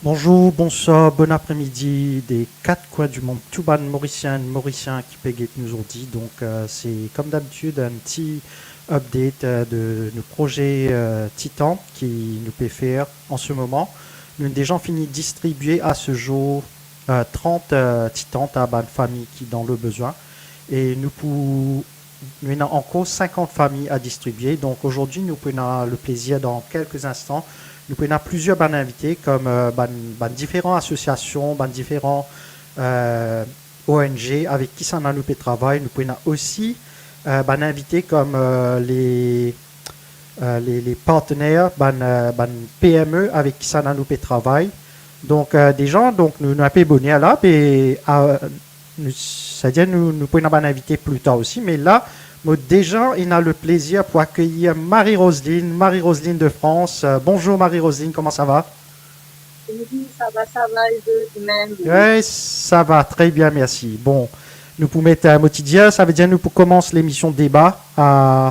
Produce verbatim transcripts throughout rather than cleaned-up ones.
Bonzour, bonswar, bon apremidi, de kat kwin dimond, tou bann Morisien, Morisien ki pe get nou zordi. Donk, euh, se kom dabitid enn ti update, euh, de nou proze, euh, ti tant ki nou pe fer an se moman. Nou deza fini distribie a se zour, euh, trant, euh, ti tant a bann fami ki dan le bezwin. E nou pou nou ena ankor sinkant fami a distribie. Donk, ozordi, nou pou ena le plezir, dan kelke instan, nou pou ena plizier bann invite, kom, euh, bann, bann diferan asosiasion, bann diferan, euh, O N G avek kisannla nou pe travay. Nou pou ena osi, euh, bann invite kom, euh, le, euh, le, le partner, bann, euh, bann P M E avek kisannla nou pe travay. Donk, euh, deza, donk, nou, nou inpe boner la, pe, euh, nou, savedir nou, nou pou ena bann invite pli tar osi, me la, mo deza ena le plezir pou akeyir Marie-Roseline, Marie-Roseline de France. Euh, bonzour Marie-Roseline, kouma sa va? Bonzour, sa va, sa va, e zot mem? Wi, sa va, tre bien, mersi. Bon, nou pou met, euh, mo ti dir, savedir nou pou koumans lemision deba, euh,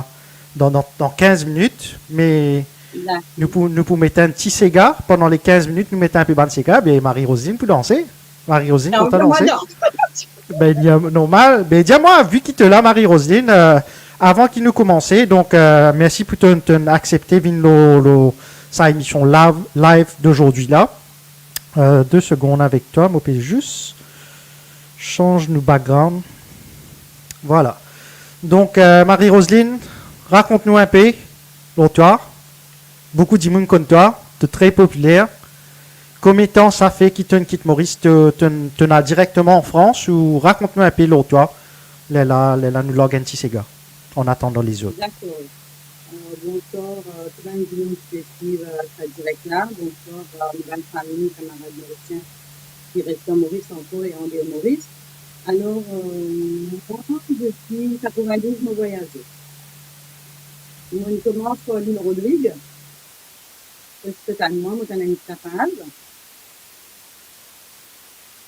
dan, dan, dan kinz minit, me Dakor. nou pou, nou pou met enn ti sega, pandan le kinz minit, nou met inpe bann sega, be Marie-Roseline pou danse. Marie-Roseline, kontan danse? Be, li, euh, normal. Be, dir mwa, vi ki to la, Marie-Roseline, euh, avan ki nou koumanse, donk, euh, mersi pou to, to aksepte vinn lor, lor sa emision live, live dozordi la. Euh, de segonn avek twa, mo pe zis sanz nou background. Vwala. Donk, euh, Marie-Roseline, rakont nou inpe lor twa. Boukou dimoun konn twa, to tre popiler. Komie tan sa fer ki to'nn kit Moris, to, to'nn, to'nn al direkteman an Frans, ou rakont nou inpe lor twa, lerla, lerla nou larg enn ti sega, an atandan lezot. Dakor. Euh, bonswar, euh, tou bann dimoun ki pe swiv, euh, sa direk la. Bonswar, euh, nou bann fami, kamarad morisien ki reste an Moris ankor e andeor Moris. Alor, euh, mwa, depi katrevin-douz, mo vwayaze. Mo'nn koumans par Lil Rodrig. Eski to tann mwa, mo tann enn ti kapav?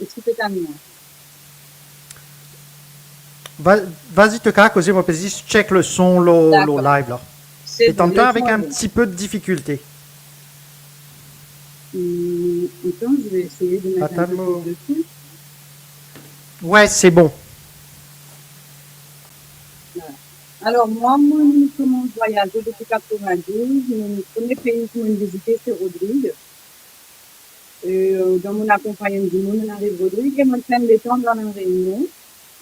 Eski to tann mwa? Va-, vas-y, to kapav koze, mo pe zis check le son lor, lor live la. Dakor. Se bon, le son est bon. Pe tann twa avek enn ti pe de difikilte. Hmm, attends, je vais essayer de mettre un peu plus de son. Atann, mo. Ouais, c'est bon. Voilà. Alor, mwa, mo'nn koumans vwayaze depi katrevin-douz. Mo premie pei ki mo'nn vizite, se Rodrig. E, euh, dan mo'nn akonpagn enn dimoun, mo'nn ariv Rodrig e mo'nn fer enn letan dan La Réunion,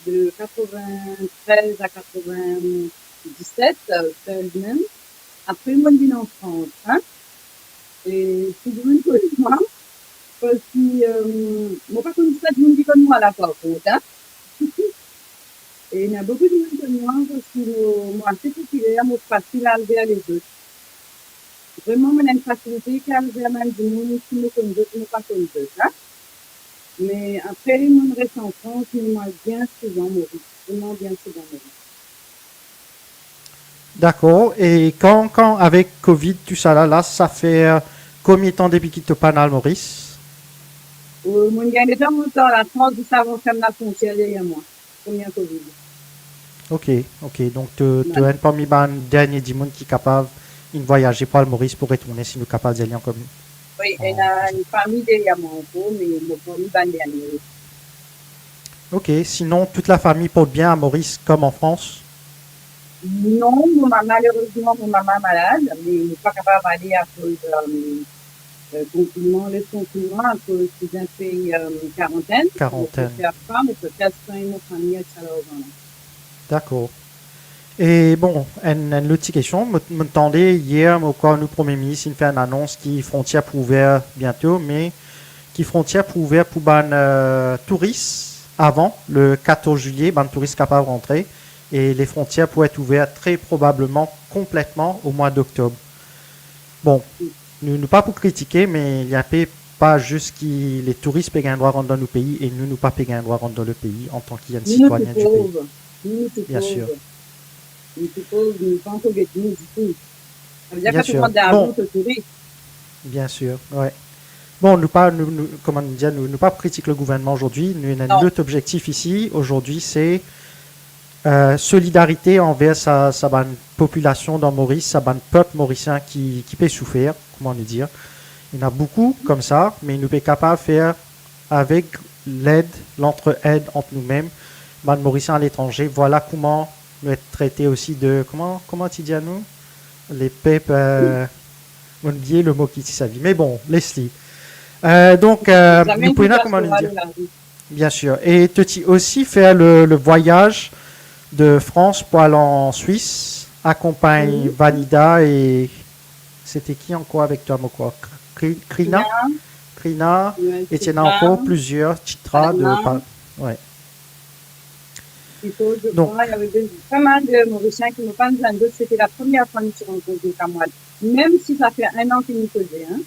de katrevin-trez a katrevin-diset, euh, sel mem. Apre, mo'nn vinn an Frans, hein. E tou dimoun konn mwa, parski, euh, mo pa konn sa dimoun ki konn mwa la, par kont, hein. E ena boukou dimoun konn mwa, parski mo, mo ase popiler, mo fasil al ver lezot. Vreman, mo ena enn fasilite ki al ver bann dimoun, si mo konn zot, mo pa konn zot, hein. Me apre, mo'nn res an Frans, me mo al bien souvan Moris, vreman bien souvan Moris. Dakor. E kan, kan avek Covid, tousala la, sa fer komie tan depi ki to pa'nn al Moris? Euh, mo'nn gagn letan mont ar Lafrans, zis avan ferm lafrontier deryer mwa, premie Covid. Ok, ok. Donk, to, to enn parmi bann dernie dimoun ki kapav inn vwayaze pou al Moris, pou retourne, si nou kapav dir li ankor. Wi, ena enn fami deryer mwa ankor, me mo parmi bann dernie, wi. Ok, sinon, tout lafami port bien a Moris, kom an Frans? Non, mo mama, malerezman, mo mama malad, me mo pa kapav ale akoz, euh, euh, konfinnman, le konfinnman, akoz ti bizin pey, euh, karantenn. Karantenn. Mo prefer pa, mo prefer swegn mo fami ek sa larzan la. Dakor. E bon, enn, enn lot ti kestion, mo, mo tande yer, mo krwar nou Premie Minis inn fer enn anons ki frontier pou ouver biento, me ki frontier pou ouver pou bann, euh, touris avan le katorz zilie, bann touris kapav rantre, e le frontier pou et ouver tre probableman konpletman o mwa doktob. Bon, nou, nou pa pou kritike, me li inpe pa zis ki le touris pe gagn drwa rant dan nou pei e nou, nou pa pe gagn drwa rant dan le pei antan ki enn sitwayin di pei. Nou, nou tou pov. Nou, nou tou pov. Bien sir. Nou tou pov, nou pa ankor get nou ditou. Savedir kan to pran larzan, to touris. Bien sir, ouais. Bon, nou pa, nou, nou, kouma nou dir, nou, nou pa kritik le gouvernman ozordi, nou ena enn lot obzektif isi. Ozordi, se euh, solidarite anver sa, sa bann popilasion dan Moris, sa bann pep morisien ki, ki pe soufer, kouma nou dir. Ena boukou koumsa, me nou pe kapav fer avek led, lantred ant noumem, bann Morisien aletranze. Vwala kouma nou et trete osi de, kouma, kouma ti dir nou? Lepep, euh, mo bliye lemo ki ti servi. Me bon, les li. Euh, donk, euh, nou pou ena, kouma nou dir? Bien sir. E to ti osi fer le, le vwayaz de Frans pou al an Swis, akonpagn Vanida e, sete ki ankor avek twa, mo krwar? Kri-, Krina? Krina. Krina, e ti ena ankor plizier, Chitra de Palma. Donk, ti ena pa mal de Morisien ki mo pa zwenn zot, sete la premie fwa nou ti rankontre, kamarad. Mem si sa fer enn an ki nou koze, hein.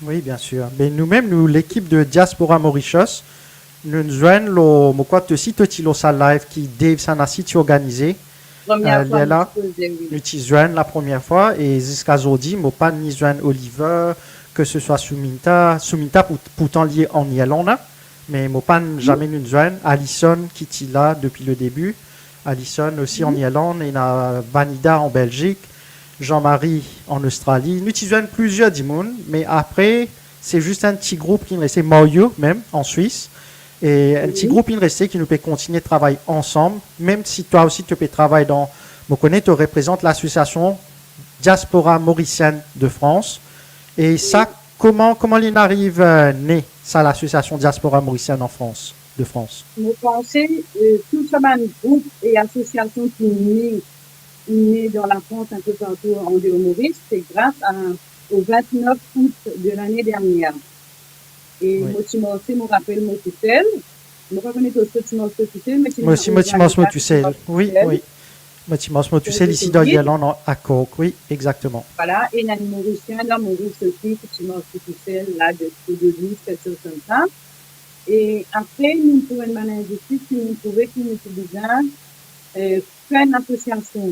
Wi, bien sir. Me noumem, nou, lekip de Diaspora Mauritius, nou zwenn lor, mo krwar to osi to ti lor sa live ki Dave Sanasi ti organize. Premie fwa nou ti koze, wi. Nou ti zwenn la premie fwa e ziska zordi, mo pa ni zwenn Oliver, ke se swa Suminta. Suminta, pou-, pourtan li an Irland, hein, me mo pa zame nou zwenn. Alison ki ti la depi le debi. Alison osi an Irland, ena Vanida an Belzik, Jean-Marie an Ostrali. Nou ti zwenn plizier dimoun, me apre, se zis enn ti group ki reste, Mario mem, an Swis. E enn ti group ki reste ki nou pe kontigne travay ansam, mem si twa osi to pe travay dan, mo kone to reprezant lasosiasion Diaspora Mauricienne de France. E sa, kouma, kouma li arive, euh, ne, sa lasosiasion Diaspora Mauricienne en France, de France? Mo panse, euh, tou sa bann group e asosiasion ki ne, ne dan Lafrans, inpe partou andeor Moris, se gras a, o vintnef out de lane dernier. E mo ti marse, mo rapel mo tousel. Mo pa kone to, to ti marse tousel, me ti... Mo osi, mo ti marse mo tousel. Wi, wi. Mo ti marse mo tousel isi dan Irland, a Cork, wi, exakteman. Vwala, e ena enn Morisien dan Moris osi ki ti marse tousel la, de, de Toulouse, kiksoz koumsa. E apre, nou trouv enn bann inzistis ki nou trouve ki nou ti bizin, euh, fer enn asosiasion.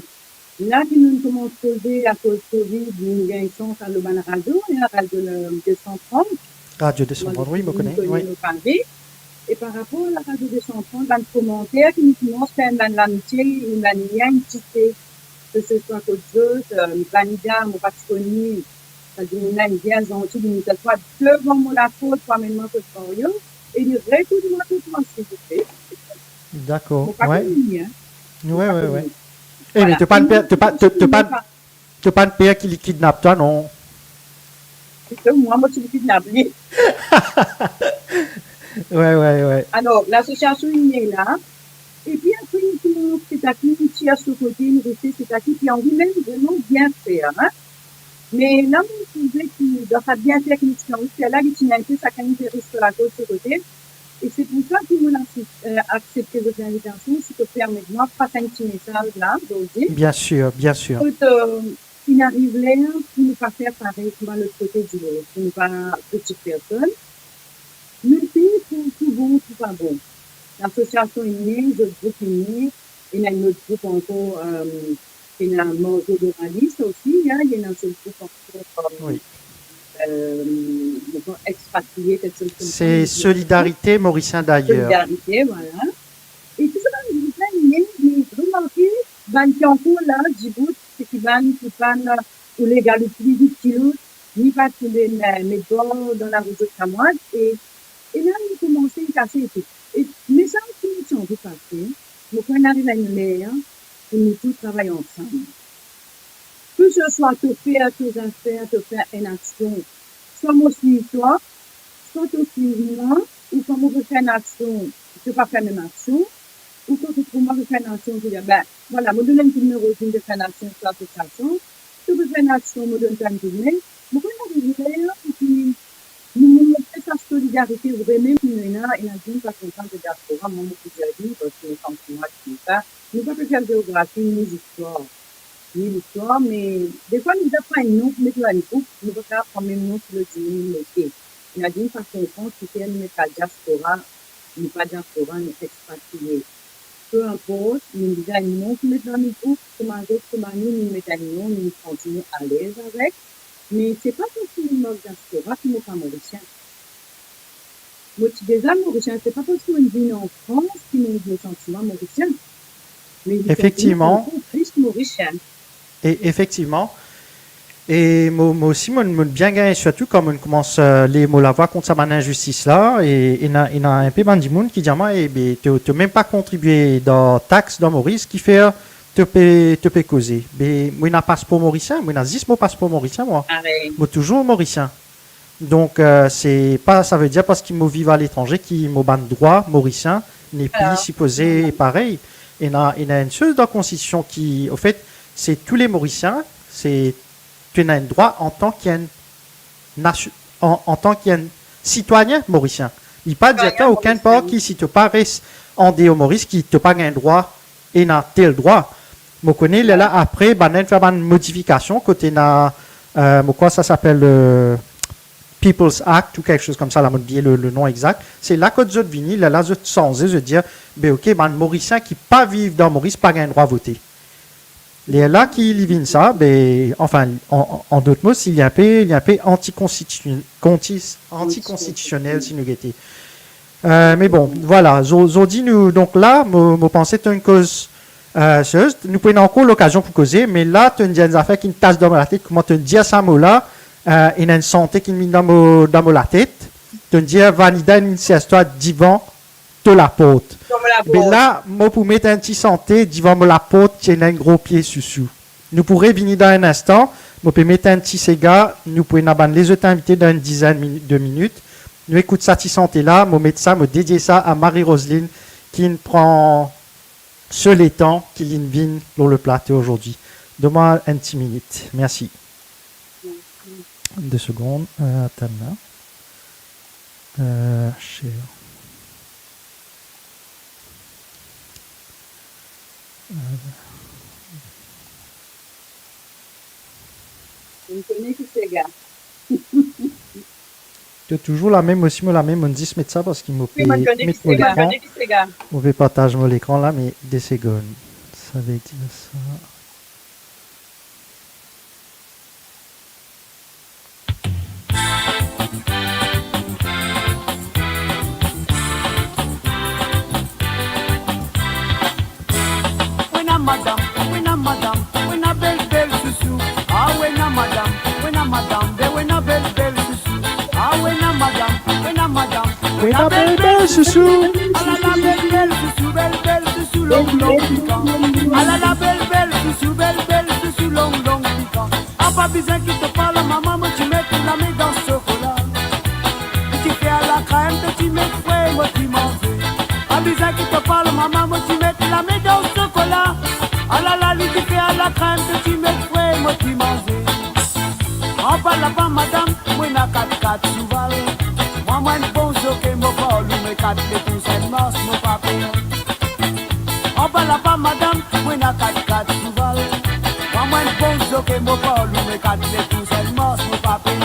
La ki nou koumans koze akoz Covid, nou gagn sans al lor bann radio, hein, Radio, euh, deux cent trente. Radio deux cent trente, wi, mo kone, wi. E par rapor a Radio deux cent trente, bann komanter ki nou koumans fer bann lamitie, bann lien, ki ti se, ke se swa kot zot, euh, Vanida, mo pa ti konn li, sa dimoun la, li bien zanti, li dir, swa devan mo laport, swa amenn mwa kot Mario, e li retourn mwa kot mwa, silvouple. Dakor, wi. Mo pa konn li, hein. Wi, wi, wi. E, me to pa per, to pa, to, to pa, to pa per ki li kidnap twa, non? Mwa, mo ti kidnap li. Wi, wi, wi. Alor, lasosiasion inn ne la, epi apre, nou koumans peti a peti, nou tir so kote, nou reste peti a peti, epi anvi mem vreman bien fer, hein. Me la, mo trouve ki dan sa bien fer ki nou ti anvi fer la, li ti ena enpe sakenn interes so lakoz so kote. E se pou sa ki mo asis-, euh, aksepte zot linvitasion, si to permet mwa pas enn ti mesaz la, zordi. Bien sir, bien sir. Kot, euh, inn ariv ler pou nou pa fer parey kouma lot kote dimoun, pou nou pa kritik personn. Nou fer pou, pou bon, pou pa bon. Lasosiasion inn ne, zot group inn ne, ena enn lot group ankor, euh, ena Marzo Doralis osi, hein, ena enn sel group ankor, euh, euh, ankor Expatriés, kiksoz koumsa. Se Solidarité Mauriciens d'Ailleurs. Solidarité, vwala. E tou sa bann group la, li, li remarke, bann ki ankor la, dibout, seki bann ki pa'nn, ou legal ou pli vit ki lot, ni pa tourn, eh, met bor dan larout zot kamwad, e, e la, li koumans kase epi. E mesaz ki mo ti anvi pase, mo krwar inn ariv enn ler pou nou tou travay ansam. Ke se swa to fer, to zaffer, to fer enn aksion, swa mo swiv twa, swa to swiv mwa, ou kan mo pe fer enn aksion, to pa fer mem aksion, ou kan to trouv mwa pe fer enn aksion, to dir, be, vwala, mo donn enn koudme rod, to fer enn aksion, swa lasosiasion, to pe fer enn aksion, mo donn twa enn koudme. Mo krwar inn ariv ler pou ki nou montre sa solidarite vremem ki nou ena, e ena dimoun pa kontan de diaspora, mwa mo pou dir li, parski mo santi mwa koumsa, nou pa pe fer zeografi ni zistwar. Ni listwar, me defwa nou bizin pran enn non pou met lor enn group, nou pa kapav pran mem non ki lot dimoun inn mete. Ena dimoun pa konpran kifer nou met sa diaspora, nou pa diaspora, nou expatriés. Peu importe, nou bizin enn non pou met dan nou group, kouma zot, kouma nou, nou met enn non, nou santi nou alez avek. Me se pa parski nou mark diaspora ki nou pa Morisien. Mo ti deza Morisien, se pa parski mo vinn an Frans ki mo santi mwa Morisien. Me li santi mwa ankor plis Morisien. Efektivman. E efektivman, E mo, mo osi, mo, mo bien gagn, sirtou kan mo koumans, eh, ler mo lavwa kont sa bann inzistis la, e ena, ena inpe bann dimoun ki dir mwa, "E be, to, to mem pa kontribie dan tax dan Moris, kifer to pe, to pe koze?" Be, mo ena paspor morisien, mo ena zis mo paspor morisien, mwa. Parey. Mo touzour morisien. Donk, eh, se pa, savedir parski mo viv aletranze ki mo bann drwa morisien nepli sipoze parey. Ena, ena enn soz dan konstitision ki, anfet, se tou le Morisien, se, to ena enn drwa antan ki enn nasi-, an, antan ki enn sitwayin morisien. Li pa dir twa okenn par ki si to pa res andeor Moris, ki to pa gagn drwa, ena tel drwa. Mo kone, lerla apre, bann inn fer bann modifikasion, kot ena, eh, mo krwar sa, sa apel, eh, People's Act ou kiksoz koumsa la, mo bliye le, le nom exak. Se la kot zot vini, lerla zot sanze, zot dir, be ok, bann Morisien ki pa viv dan Moris pa gagn drwa vote. Lerla ki li vinn sa, be, anfin, an, an, an dot mo, si li inpe, li inpe antikonstitision-, kontis-, antikonstitisionel, si nou gete. Eh, me bon, vwala, zo-, zordi nou, donk la, mo, mo panse to inn koz, eh, serieusement, nou pou ena ankor lokazion pou koze, me la, to inn dir enn zafer ki inn tas dan mo latet, kouma to inn dir sa mo la, eh, ena enn sante ki inn vinn dan mo, dan mo latet, to inn dir Vanida inn sers twa divan to laport. Divan mo laport. Be la, mo pou met enn ti sante divan mo laport, ti ena enn gro pie sousou. Nou pou revini dan enn instan, mo pe met enn ti sega, nou pou ena bann lezot invite dan enn dizenn mini-, de minit. Nou ekout sa ti sante la, mo met sa, mo dedie sa a Marie-Roseline ki inn pran so letan ki li inn vinn lor le plato zordi. Donn mwa enn ti minit. Mersi. De segond, eh, atann la. Eh, share. Eh. Ou kone ki sega. To touzour lamem, mo osi mo lamem, mo zis met sa parski mo pe met mo lekran. Mo pe partaz mo lekran la, me de segond. Savedir sa. Wena madam, wena madam, wena bel bel sousou. Ah wena madam, wena madam, be wena bel bel sousou. Ah wena madam, wena madam, wena bel bel sousou. Alala bel bel sousou, bel bel sousou, long long pikan. Alala bel bel sousou, bel bel sousou, long long pikan. Ah pa bizin ki to parl mama, mo ti met lame dan sokola. Li ti fer lakrem, to ti met fre, mo ti manze. Pa bizin ki to parl mama, mo ti met lame dan sokola. Alala, li ti fer lakrem, to ti met fre, mo ti manze. Anba lapa madam, mo ena kat kat souval. Mwa mo enn bon zoke, mo pa lou, me kat letour Sint Mars, mo pa per. Anba lapa madam, mo ena kat kat souval. Mwa mo enn bon zoke, mo pa lou, me kat letour Sint Mars, mo pa per.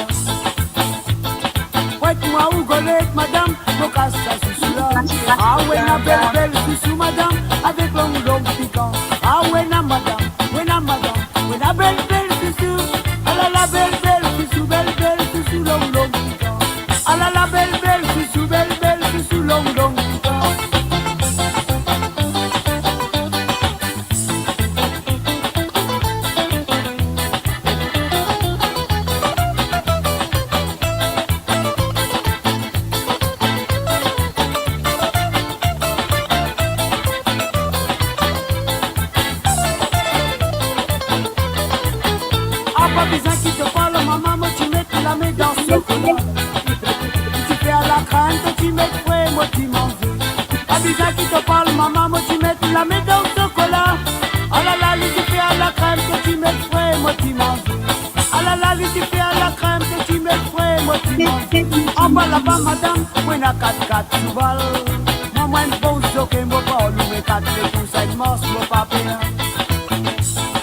Pwet mwa ou golet madam, mo kas sa sousou la. Ah wena bel bel sousou madam, avek long long pikan. Ah wena madam, wena madam, wena bel bel sousou. Alala bel bel sousou, bel bel sousou, long long pikan. Alala bel bel sousou, bel bel sousou, long long pikan. Ah pa bizin ki to parl mama, mo ti met lame dan sokola. Li ti fer lakrem, to ti met fre, mo ti manze. Pa bizin ki to parl mama, mo ti met lame dan sokola. Alala, li ti fer lakrem, to ti met fre, mo ti manze. Alala, li ti fer lakrem, to ti met fre, mo ti manze. Anba lapa madam, mo ena kat kat souval. Mwa mo enn bon zoke, mo pa lou, me kat letour Sint Mars, mo pa per.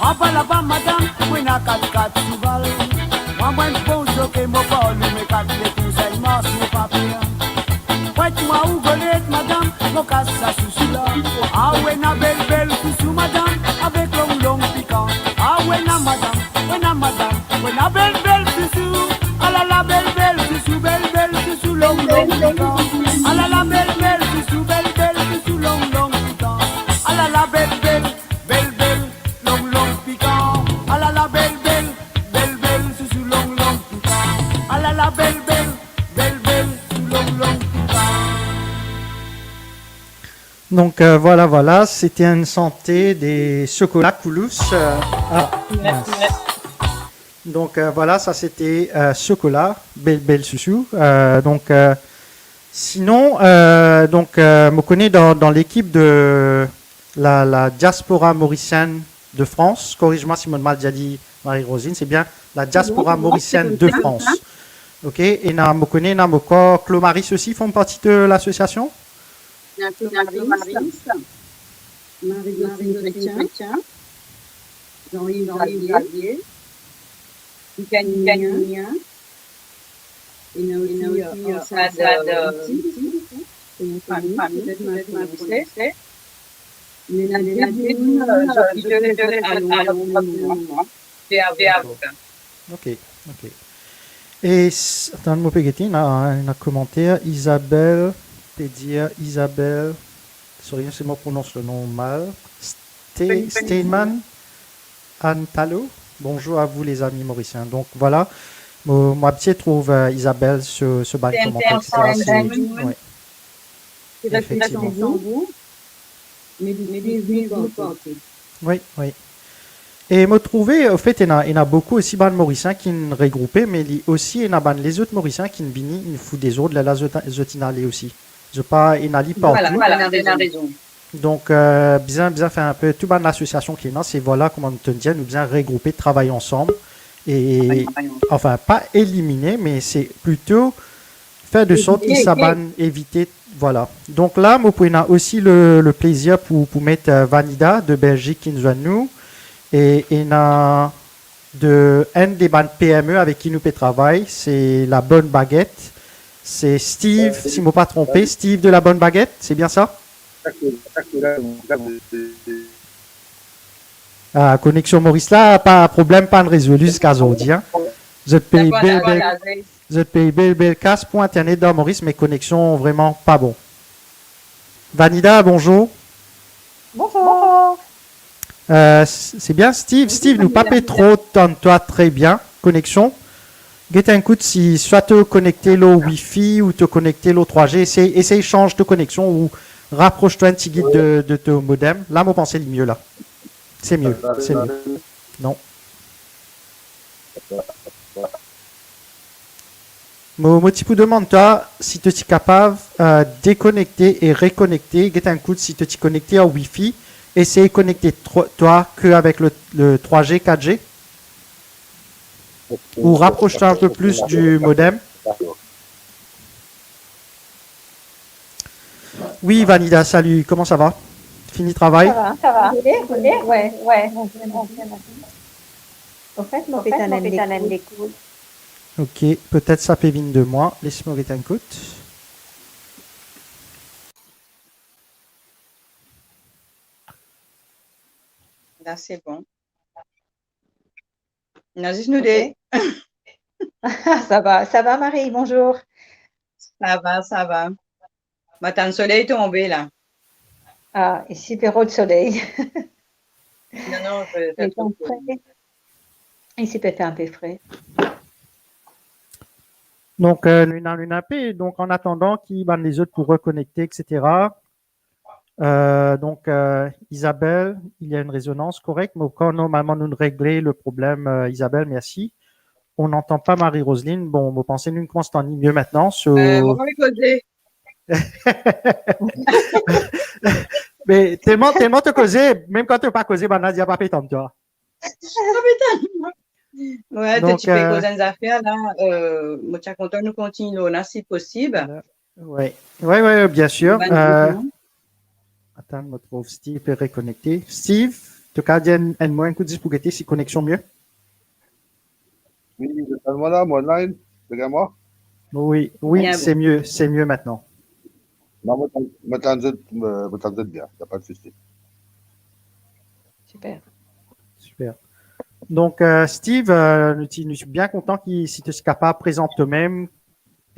Anba lapa madam, mo ena kat kat souval. Mwa mo enn bon zoke, mo pa lou, me kat letour Sint Mars, mo pa per. Pwet mwa ou golet madam, mo kas sa sousou la. Ah wena bel bel sousou madam, avek long long pikan. Ah wena madam, wena madam, wena bel bel sousou. Alala bel bel sousou, bel bel sousou, long long pikan. Alala bel bel sousou, bel bel sousou, long long pikan. Alala bel bel, bel bel, long long pikan. Alala bel bel, bel bel Donc euh, voilà, voilà, c'était une santé des chocolats Coulous. Euh, ah, mince. Donc euh, voilà, ça c'était euh, chocolat, bel, bel chouchou. Euh, donc euh, sinon, euh, donc euh, mo kone dan, dan lekip de la, la diaspora mauricienne de France, corrige-moi si mo mal dir li, Marie-Rosine, c'est bien la diaspora mauricienne de France. Ok, ena mo kone, ena mo kone Claude Maris aussi font partie de l'association. Ena Claude Maris, Marie-José Chrétien, Jean-Yves Xavier, Mickaël Mignon, ena osi, euh, Ansad, euh, Miti, c'est une famille, peut-être ma connaissez. Mais ena de dimoun, euh, zot, zot, zot, alor, D'accord. Ok, ok. E s- atann, mo pe gete, ena, ena komanter, Isabelle, pe dir Isabelle, sorry si mo prononse le nom mal, Ste- Steinman Antalo. Bonjour à vous les amis mauriciens. Donc voilà, mo, mo abitie trouv euh, Isabelle sur, sur bann komanter, et cetera. C'est, ouais. Effectivement. Wi, wi. E mo trouve, anfet, ena, ena boukou osi bann Morisien ki'nn regroupe, me li osi ena bann lezot Morisien ki'nn vini, inn fout dezord, lerla zot, zot inn ale osi. Zot pa inn ale partou. Voilà, voilà, t'as raison. Donk, euh, bizin, bizin fer inpe tou bann lasosiasion ki ena, se vwala kouma nou dir, nou bizin regroupe, travay ansam, e, anfin, pa elimine, me se plito fer de sort ki sa bann evite, vwala. Donk la, mo pou ena osi le, le plezir pou, pou met, euh, Vanida de Belzik ki'nn zwenn nou, e ena de, enn de bann P M E avek ki nou pe travay, se La Bonne Baguette. Se Steve, si mo pa tronpe, Steve de La Bonne Baguette, se bien sa? Ah, koneksion Moris la, pa problem, pa'nn rezoli ziska zordi, hein. Zot pey bel, bel, zot pey bel, bel kas pou internet dan Moris, me koneksion vreman pa bon. Vanida, bonzour. Bonzour. Euh, s-, se bien Steve. Steve, nou pa pe tro tann twa tre bien, koneksion. Get enn kout si swa to konekte lor Wi-Fi ou to konekte lor trwa G, esey, esey sanz to koneksion ou rapros twa enn tigit de, de to modem. La, mo panse li mie la. Se mie, se mie. Non. Mo, mo ti pou demann twa si to ti kapav, euh, dekonekte e rekonekte, get enn kout si to ti konekte ar Wi-Fi, esey konekte tro-, twa ke avek le, le trwa G, kat G, ou rapros twa enn pe plis di modem. Wi, Vanida, salut, comment ça va? Fini travay? Ça va, ça va. Vous voulez, vous voulez? Ouais, ouais. Anfet, mo pe tann enn lekout. Ok, petet sa pe vinn de mwa. Les mo get enn kout. La, c'est bon. Non, zis nou de. Ça va, ça va, Marie, bonjour. Ça va, ça va. Mo tann soley tonbe la. Ah, isi pe rod soley. Non, non, je, je trouve que... Isi pe fer inpe fre. Donk, euh, nou ena, nou ena inpe. Donk, an atandan ki bann lezot pou rekonekte, et cetera. Euh, donk, euh, Isabelle, il y a une résonance, korek? Mo krwar normalman nou regle le problem, euh, Isabelle, mersi. On n'entend pas Marie-Roseline. Bon, mo panse nou koumans tann li mie aster. So... Euh, mo pa pe koze. Me telman, telman to koze, mem kan to pa koze, bann la dir pa pe tann twa. Sa pe tann mwa. Wi, donk, to ti pe, euh, koz enn zafer la, euh, mo ti a kontan nou kontign lor la si posib. Wi, wi, wi, bien sir. Bann... Euh, atann, mo trouv Steve pe rekonekte. Steve, to kav dir enn, enn mo, enn kout zis pou gete si koneksion mie? Wi, zot tann mwa la, mo online, zot gagn mwa? Wi, wi, bien, se bon. Mie, se mie aster. Non, mo tann, mo tann zot, mo, mo tann zot bien, y a pas de souci. Super. Super. Donk, euh, Steve, euh, nou ti, nou ti bien kontan ki, si to ti kapav prezant twa mem,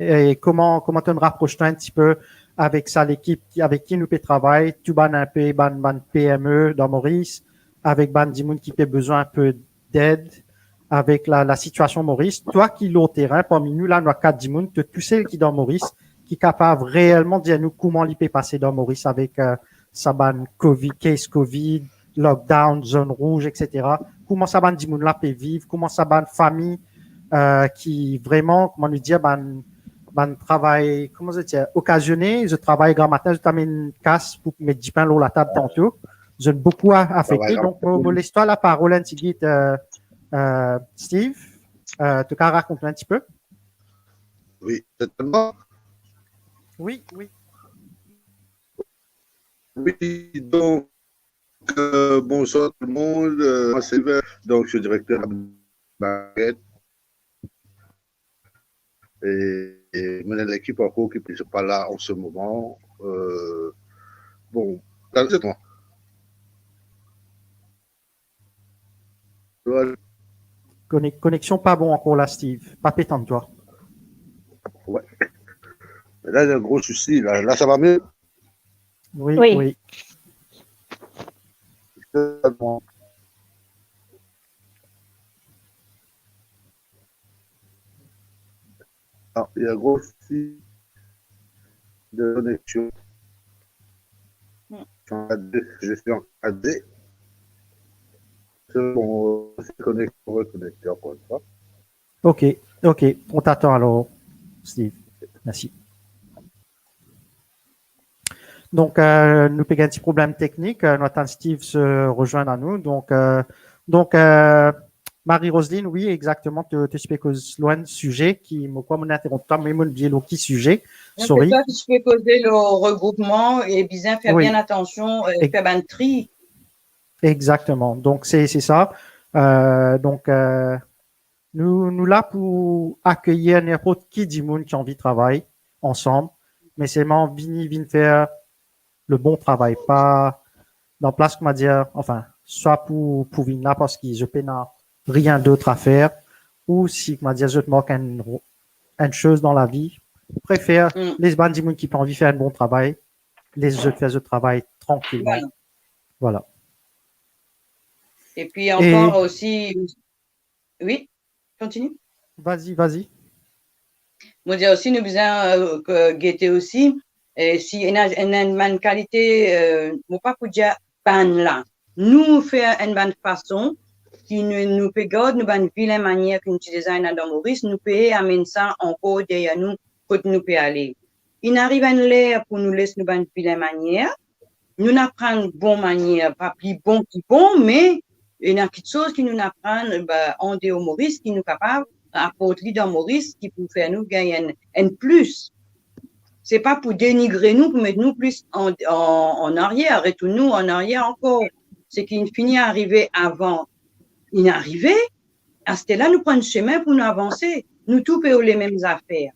e kouma, kouma to'nn rapros twa enn tipe avek sa lekip ki, avek ki nou pe travay, tou bann inpe, bann, bann P M E dan Moris, avek bann dimoun ki pe bizin inpe ded avek la, la sitiasion Moris. Twa ki lor terin, parmi nou la, nou ena kat dimoun, to tousel ki dan Moris, ki kapav reelman dir nou kouma li pe pase dan Moris avek, euh, sa bann covid, case covid, lockdown, zone rouge, et cetera. Kouma sa bann dimoun la pe viv, kouma sa bann fami, euh, ki vreman, kouma nou dir, bann, bann travay, kouma zot dir, okazione, zot travay gramatin, zot amenn kas pou met dipin lor latab tanto. Zot inn boukou a-, afekte. Travay gramatin. Donk, mo, mo les twa laparol enn tigit, euh, euh, Steve, euh, to kapav rakont nou enn tipe? Oui, certainement. Oui, oui. Oui, donc, euh, bonsoir tout le monde. Euh, moi, c'est Sylvain, donc je suis directeur à Baguette. Et, et mon équipe encore qui n'est pas là en ce moment. Euh, bon, là, c'est moi. Voilà. Konek-, koneksion pa bon ankor la, Steve. Pa pe tann twa. Ouais. Là, il y a un gros souci. Là, là, ça va mieux? Oui, oui. Oui. Ah, il y a un gros souci de connexion. Hmm. Je suis en quatre G, je suis en quatre G. C'est bon, euh, c'est connecté, on va connecter encore une fois. Ok, ok. On t'attend alors, Steve. Merci. Donk, euh, nou pe gagn ti problem teknik, euh, nou atann Steve se rezwenn a nou. Donk, euh, donk, euh, Marie-Roseline, oui, exactement, to, to ti pe koz lor enn size ki, mo krwar, mo'nn interonp twa, me mo'nn bliye lor ki size. Non, sorry. Se sa ki ti pe koze lor regroupman e bizin fer bien atansion, euh, fer bann tri. Exactement. Donk, se, se sa. Euh, donk, euh, nou, nou la pou akeyir ninport ki dimoun ki anvi travay ansam, me selman vini, vinn fer le bon travay, pa dan plas, kouma dir, anfin, swa pou, pou vinn la parski zot pena rien dot a fer, ou si, kouma dir, zot mank enn, enn soz dan lavi, prefer les bann dimoun ki pa anvi fer enn bon travay, les zot fer zot travay trankilman. Voilà. Voilà. E pi ankor osi, oui, kontinie. Vas-y, vas-y. Mo dir osi, nou bizin, euh, ke, gete osi, euh, si ena, ena enn bann kalite, euh, mo pa pou dir bann la. Nou fer enn bann fason ki nou, nou pe gard nou bann vilin manier ki nou ti deza ena dan Moris, nou pe amenn sa ankor deryer nou kot nou pe ale. Inn ariv enn ler pou nou les nou bann vilin manier, nou'nn aprann bon manier, pa pli bon ki bon, me ena kiksoz ki nou'nn aprann, ba, andeor Moris, ki nou kapav aport li dan Moris, ki pou fer nou gagn enn, enn plis. Se pa pou denigre nou, pou met nou plis an, an, an aryer, retourn nou an aryer ankor. Seki inn fini arive avan, inn arive, aster la nou pran sime pou nou avanse. Nou tou pe oule mem zafer.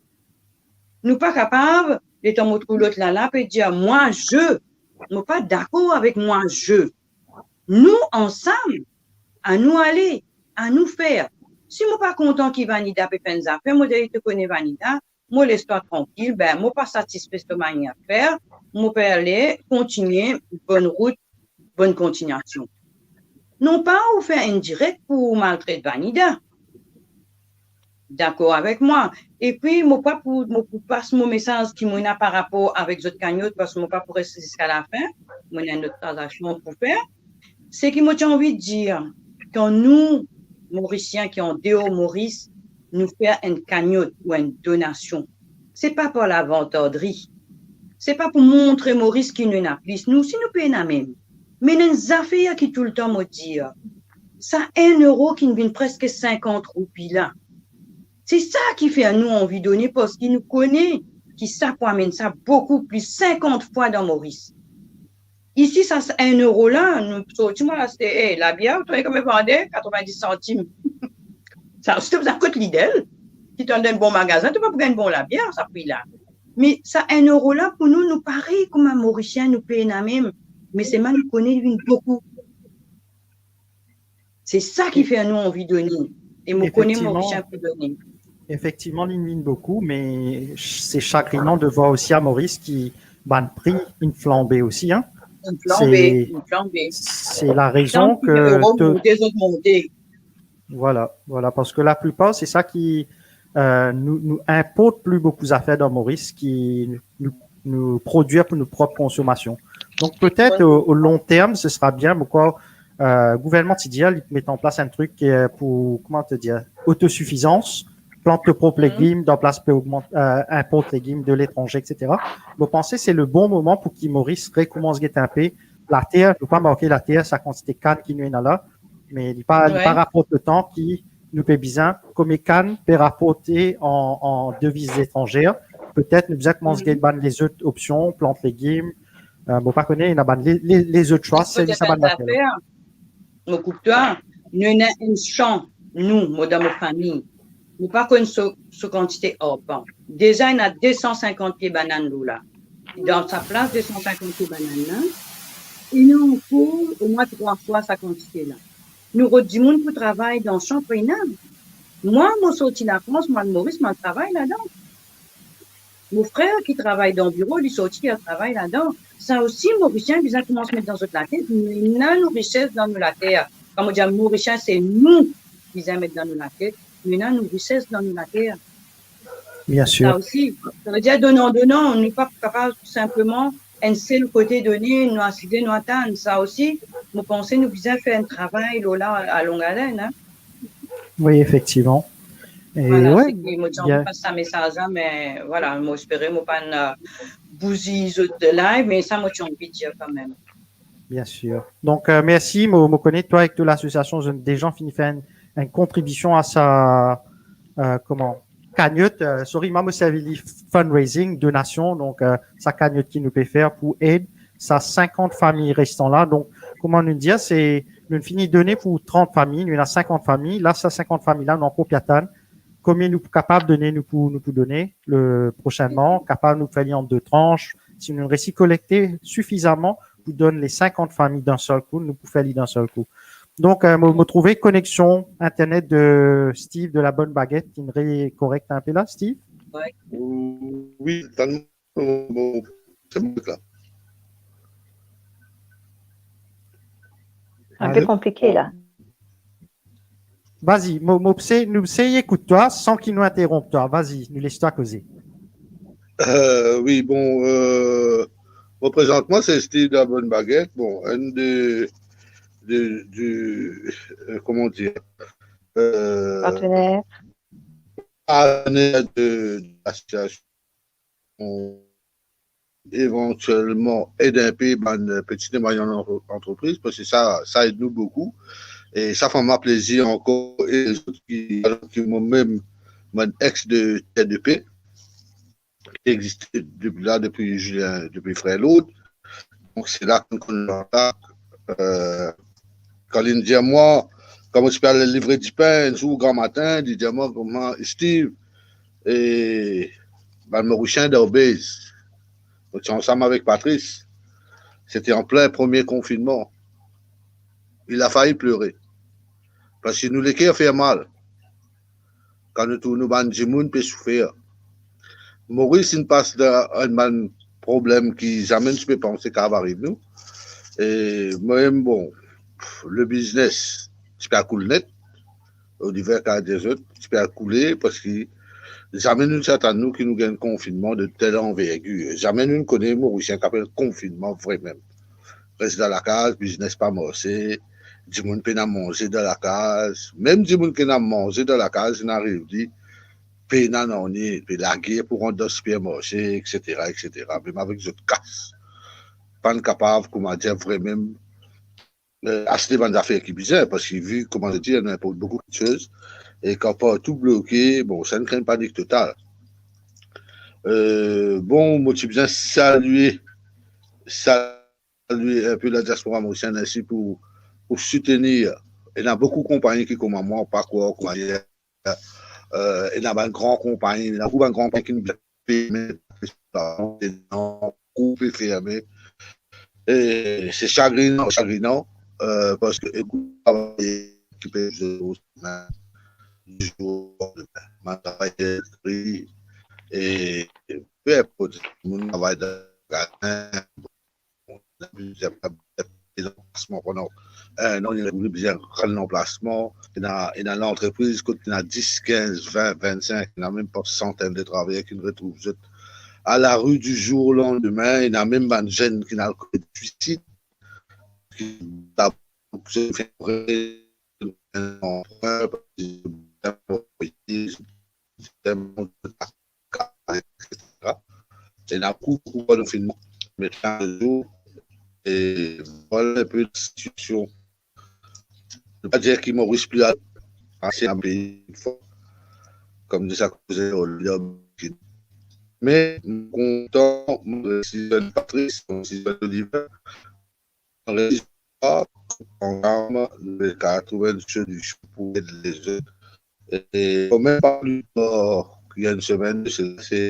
Nou pa kapav, letan mo trouv lot la la pe dir, "Moi, je." Mo pa dakor avek "moi, je". Nou ansam, anou ale, anou fer. Si mo pa kontan ki Vanida pe fer enn zafer, mo dir, "To kone Vanida, mo les twa trankil, be, mo pa satisfe so manier fer, mo pe ale kontinie, bonn rout, bonn kontinuasion." Non pa ou fer enn direk pou maltret Vanida. Dakor avek mwa. Epi, mo pa pou, mo pou pas mo mesaz ki mo ena par rapor avek zot kagnot, parski mo pa pou res ziska lafin, mo ena enn lot trazasion pou fer. Seki mo ti anvi dir, kan nou, Morisien ki andeor Moris, nou fer enn kagnot ou enn donasion, se pa par lavantardri, se pa pou montre Moris ki nou ena plis. Nou osi nou pena mem. Me ena enn zafer ki toultan mo dir, sa enn euro ki'nn vinn preske sinkant roupi la. Se sa ki fer nou anvi done, parski nou kone ki sa pou amenn sa boukou plis, sinkant fwa dan Moris. Isi, sa, sa enn euro la, nou sorti, mo al aste, eh, labier, ou trouve konbien vande? Katrovin-dis santim. Sa, si to bizin kot Lidl, ki to al dan enn bon magazin, to pa pou gagn bon labier, sa pri la. Me sa enn euro la, pou nou, nou parey kouma Morisien, nou pena mem. Me selman nou kone li vinn boukou. Se sa ki fer nou anvi done. E mo kone Morisien pou done. Efektivman, li vinn boukou, me se sakrinan de vwar osi a Moris ki bann pri inn flanbe osi, hein. Inn flanbe, inn flanbe. Se la rezon ki to- Monte, zot monte. Voilà, voilà, parski laplipar, se sa ki, euh, nou, nou inport pli boukou zafer dan Moris ki nou, nou prodwir pou nou prop konsomasion. Donc peut-être au, au long terme, ce sera bien, pourquoi, euh, gouvernman ti dir, li pou met an plas enn trik, euh, pou, kouma te dir, autosuffisance, plant to prop legim, dan plas pe ogmant, euh, inport legim de letranze, et cetera. Mo panse se le bon moman pou ki Moris rekoumans get inpe later, nou pa manke later, sa kantite kann ki nou ena la, me li pa, li pa raport otan ki nou pe bizin, kouma kann pe raporte an, an deviz etranzer, petet nou bizin koumans get bann lezot opsion, plant legim, euh, mo pa kone, ena bann le, le, lezot swa, se sa bann later. Mo koup twa, nou ena enn san, nou, mo dan mo fami, nou pa konn so, so kantite arpan. Deza, ena de san sinkant pie banann lor la. Dan sa plas de san sinkant pie banann la, ena ankor omwin trwa fwa sa kantite la. Nou rod dimoun pou travay dan san, pena. Mwa, mo sorti Lafrans, mo al Moris, mo al travay ladan. Mo frer ki travay dan biro, li sorti, li al travay ladan. Sa osi, Morisien bizin koumans met dan zot latet, nou ena nou rises dan nou later. Kan mo dir Morisien, se nou bizin met dan nou latet, nou ena nou rises dan nou later. Bien sir. Sa osi, sa ve dir donan, donan, nou pa kapav tou sinpleman enn sel kote done, nou asize, nou atann. Sa osi, mo panse nou bizin fer enn travay lor la a long alen, hein. Wi, efektivman. E vwala, wi, se ki mo ti anvi pas sa mesaz la, me vwala, mo espere mo pa'nn, euh, bouzi zot live, me sa mo ti anvi dir kanmem. Bien sir. Donk, euh, mersi. Mo, mo kone twa ek to lasosiasion, zot ena deza fini fer enn, enn kontribision a sa, euh, kouma, kagnot, euh, sorry, mwa mo servi li fundraising, donasion, donk, euh, sa kagnot ki nou pe fer pou ed sa sinkant fami restan la. Donk, kouma nou dir, se, nou fini done pou trant fami, nou ena sinkant fami, la sa sinkant fami la, nou ankor pe atann. Konbien nou pou kapav done, nou pou, nou pou done, le, prosinman, kapav nou fer li an de trans, si nou resi kolekte sifizaman pou donn le sinkant fami dan sel kou, nou pou fer li dan sel kou. Donk, euh, mo, mo trouve koneksion internet de Steve de la Bonne Baguette, inn re-, korek inpe la, Steve? Wi. Wi, tann mwa, bon, se bon la. Inpe konplike la. Vazi, mo, mo pe sey, nou sey ekout twa san ki nou interonp twa. Vazi, nou les twa koze. Euh, wi, bon, euh, mo prezant mwa, se Steve de la Bonne Baguette. Bon, enn de, de, de, euh, kouma dir, euh, partener. Partener de, de lasosiasion, evantielman ed inpe bann peti e mwayenn antre-, antrepriz, parski sa, sa ed nou boukou. E sa fer mwa plezir ankor, e zot ki, ki mo mem, bann ex de Terre de Paix, ki existe depi la, depi Julien, depi frer Lourdes. Donk, se la ki nou konn kontak. Euh, kan li dir mwa, kan mo ti pe al livre dipin, enn zour gramatin, li dir mwa, kouma, Steve, e bann Morisien dan bez. Mo ti ansam avek Patrice. Sete an plin premie konfinnman. Il a failli pleurer. Parski nou leker fer mal kan nou trouv nou bann dimoun pe soufer. Moris inn pas dan enn bann problem ki zame nou ti pe panse kapav ariv nou. E mwa mem, bon, le biznes ti pe al koul net, o diver ka dir zot, ti pe al koule, parski zame nou ti atann nou ki nou gagn konfinnman de tel anvergir. Zame nou kone Morisien ki apel konfinnman vremem. Res dan lakaz, biznes pa marse, dimoun pena manze dan lakaz. Mem dimoun ki ena manze dan lakaz, inn ariv li pena nanye, pe lager pou rant dan sipermarse, et cetera, et cetera. Mem avek zot kas, pa'nn kapav, kouma dir, vremem, euh, aste bann zafer ki bizin, parski vi, kouma dir, nou inport boukou kiksoz, e kan partou bloke, bon, sa inn kree enn panik total. Euh, bon, mo ti bizin salie, salie inpe ladiaspora morisienn osi pou, pou soutenir. Ena boukou konpagni ki kouma mwa, pa krwar, kouma dir, euh, ena bann gran konpagni, ena boukou bann gran konpagni ki inn ferme, ena boukou pe ferme. E se sagrinan, sagrinan, euh, parski ekout, travay ki pe zour, zour, ma travay, e pe inport, moun travay dan gardien, ena plizier, ena lanplasman pandan enn an, ena bizin rann lanplasman, ena, ena lantrepriz kot ena dis, kinz, vin, vinn-sink, ena mem par santenn de travayer ki inn retrouv zot à la rue du jour au lendemain, ena mem bann zenn ki al komet swisid, ki, etsetera. Ena boukou, boukou konfinman, met fin de zour, e vwala enpe la sitiasion. Nou pa dir ki Moris pli al, ah, se enn pei for, kom dir sa kouzin Olivier. Me mo kontan, mo resi Patrice, mo resi Olivier, mo resi pa, ansanm, nou kapav trouv enn solision pou ed lezot. E, mem pa pli tar ki enn semenn, se, se,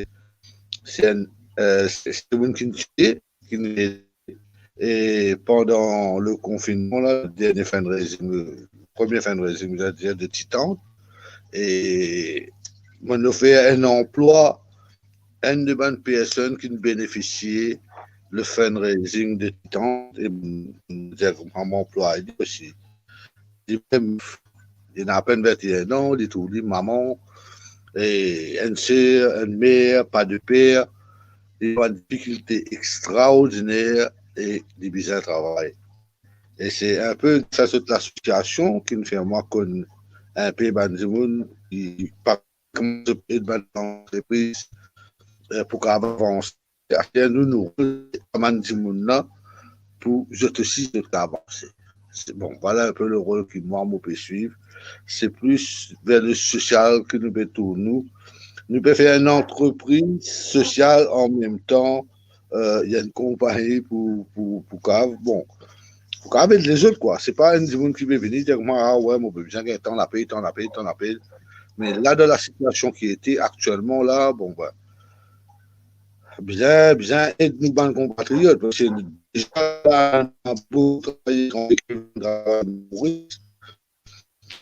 se enn, eh, se, se moun ki ti, ki, e pandan le konfinman la, dernie fundraising, premie fundraising, setadir de Titant, e mo'nn ofer enn anplwa enn de bann personn ki benefisie le fundraising de Titant, e mo dir kouma mo anplwaye li osi. Li mem, li ena apenn vinteen an, li trouv li mama, e enn ser, enn mer, pa de per, li ena difikilte extraordiner e li bizin travay. E se enpe sa sort lasosiasion ki fer mwa konn enpe bann dimoun ki pa koumans ed bann lantrepriz, eh, pou kapav avanse. Aster nou, nou rod bann dimoun la pou zot osi zot kapav avanse. Se, bon, vwala enpe le rol ki mwa mo pe swiv. Se plis ver le sosial ki nou pe tourn nou. Nou pe fer enn antrepriz sosial, an mem tan, eh, ena enn konpagni pou, pou, pou kapav, bon, pou kapav ed lezot, kwa. Se pa enn dimoun ki pe vini dir mwa, ah we, mo pe bizin gagn tan lapey, tan lapey, tan lapey. Me la, dan lasitiasion ki ete aktielman la, bon, ben, bizin, bizin ed nou bann konpatriot, parski deza la, nou ena boukou travay, travay Moris,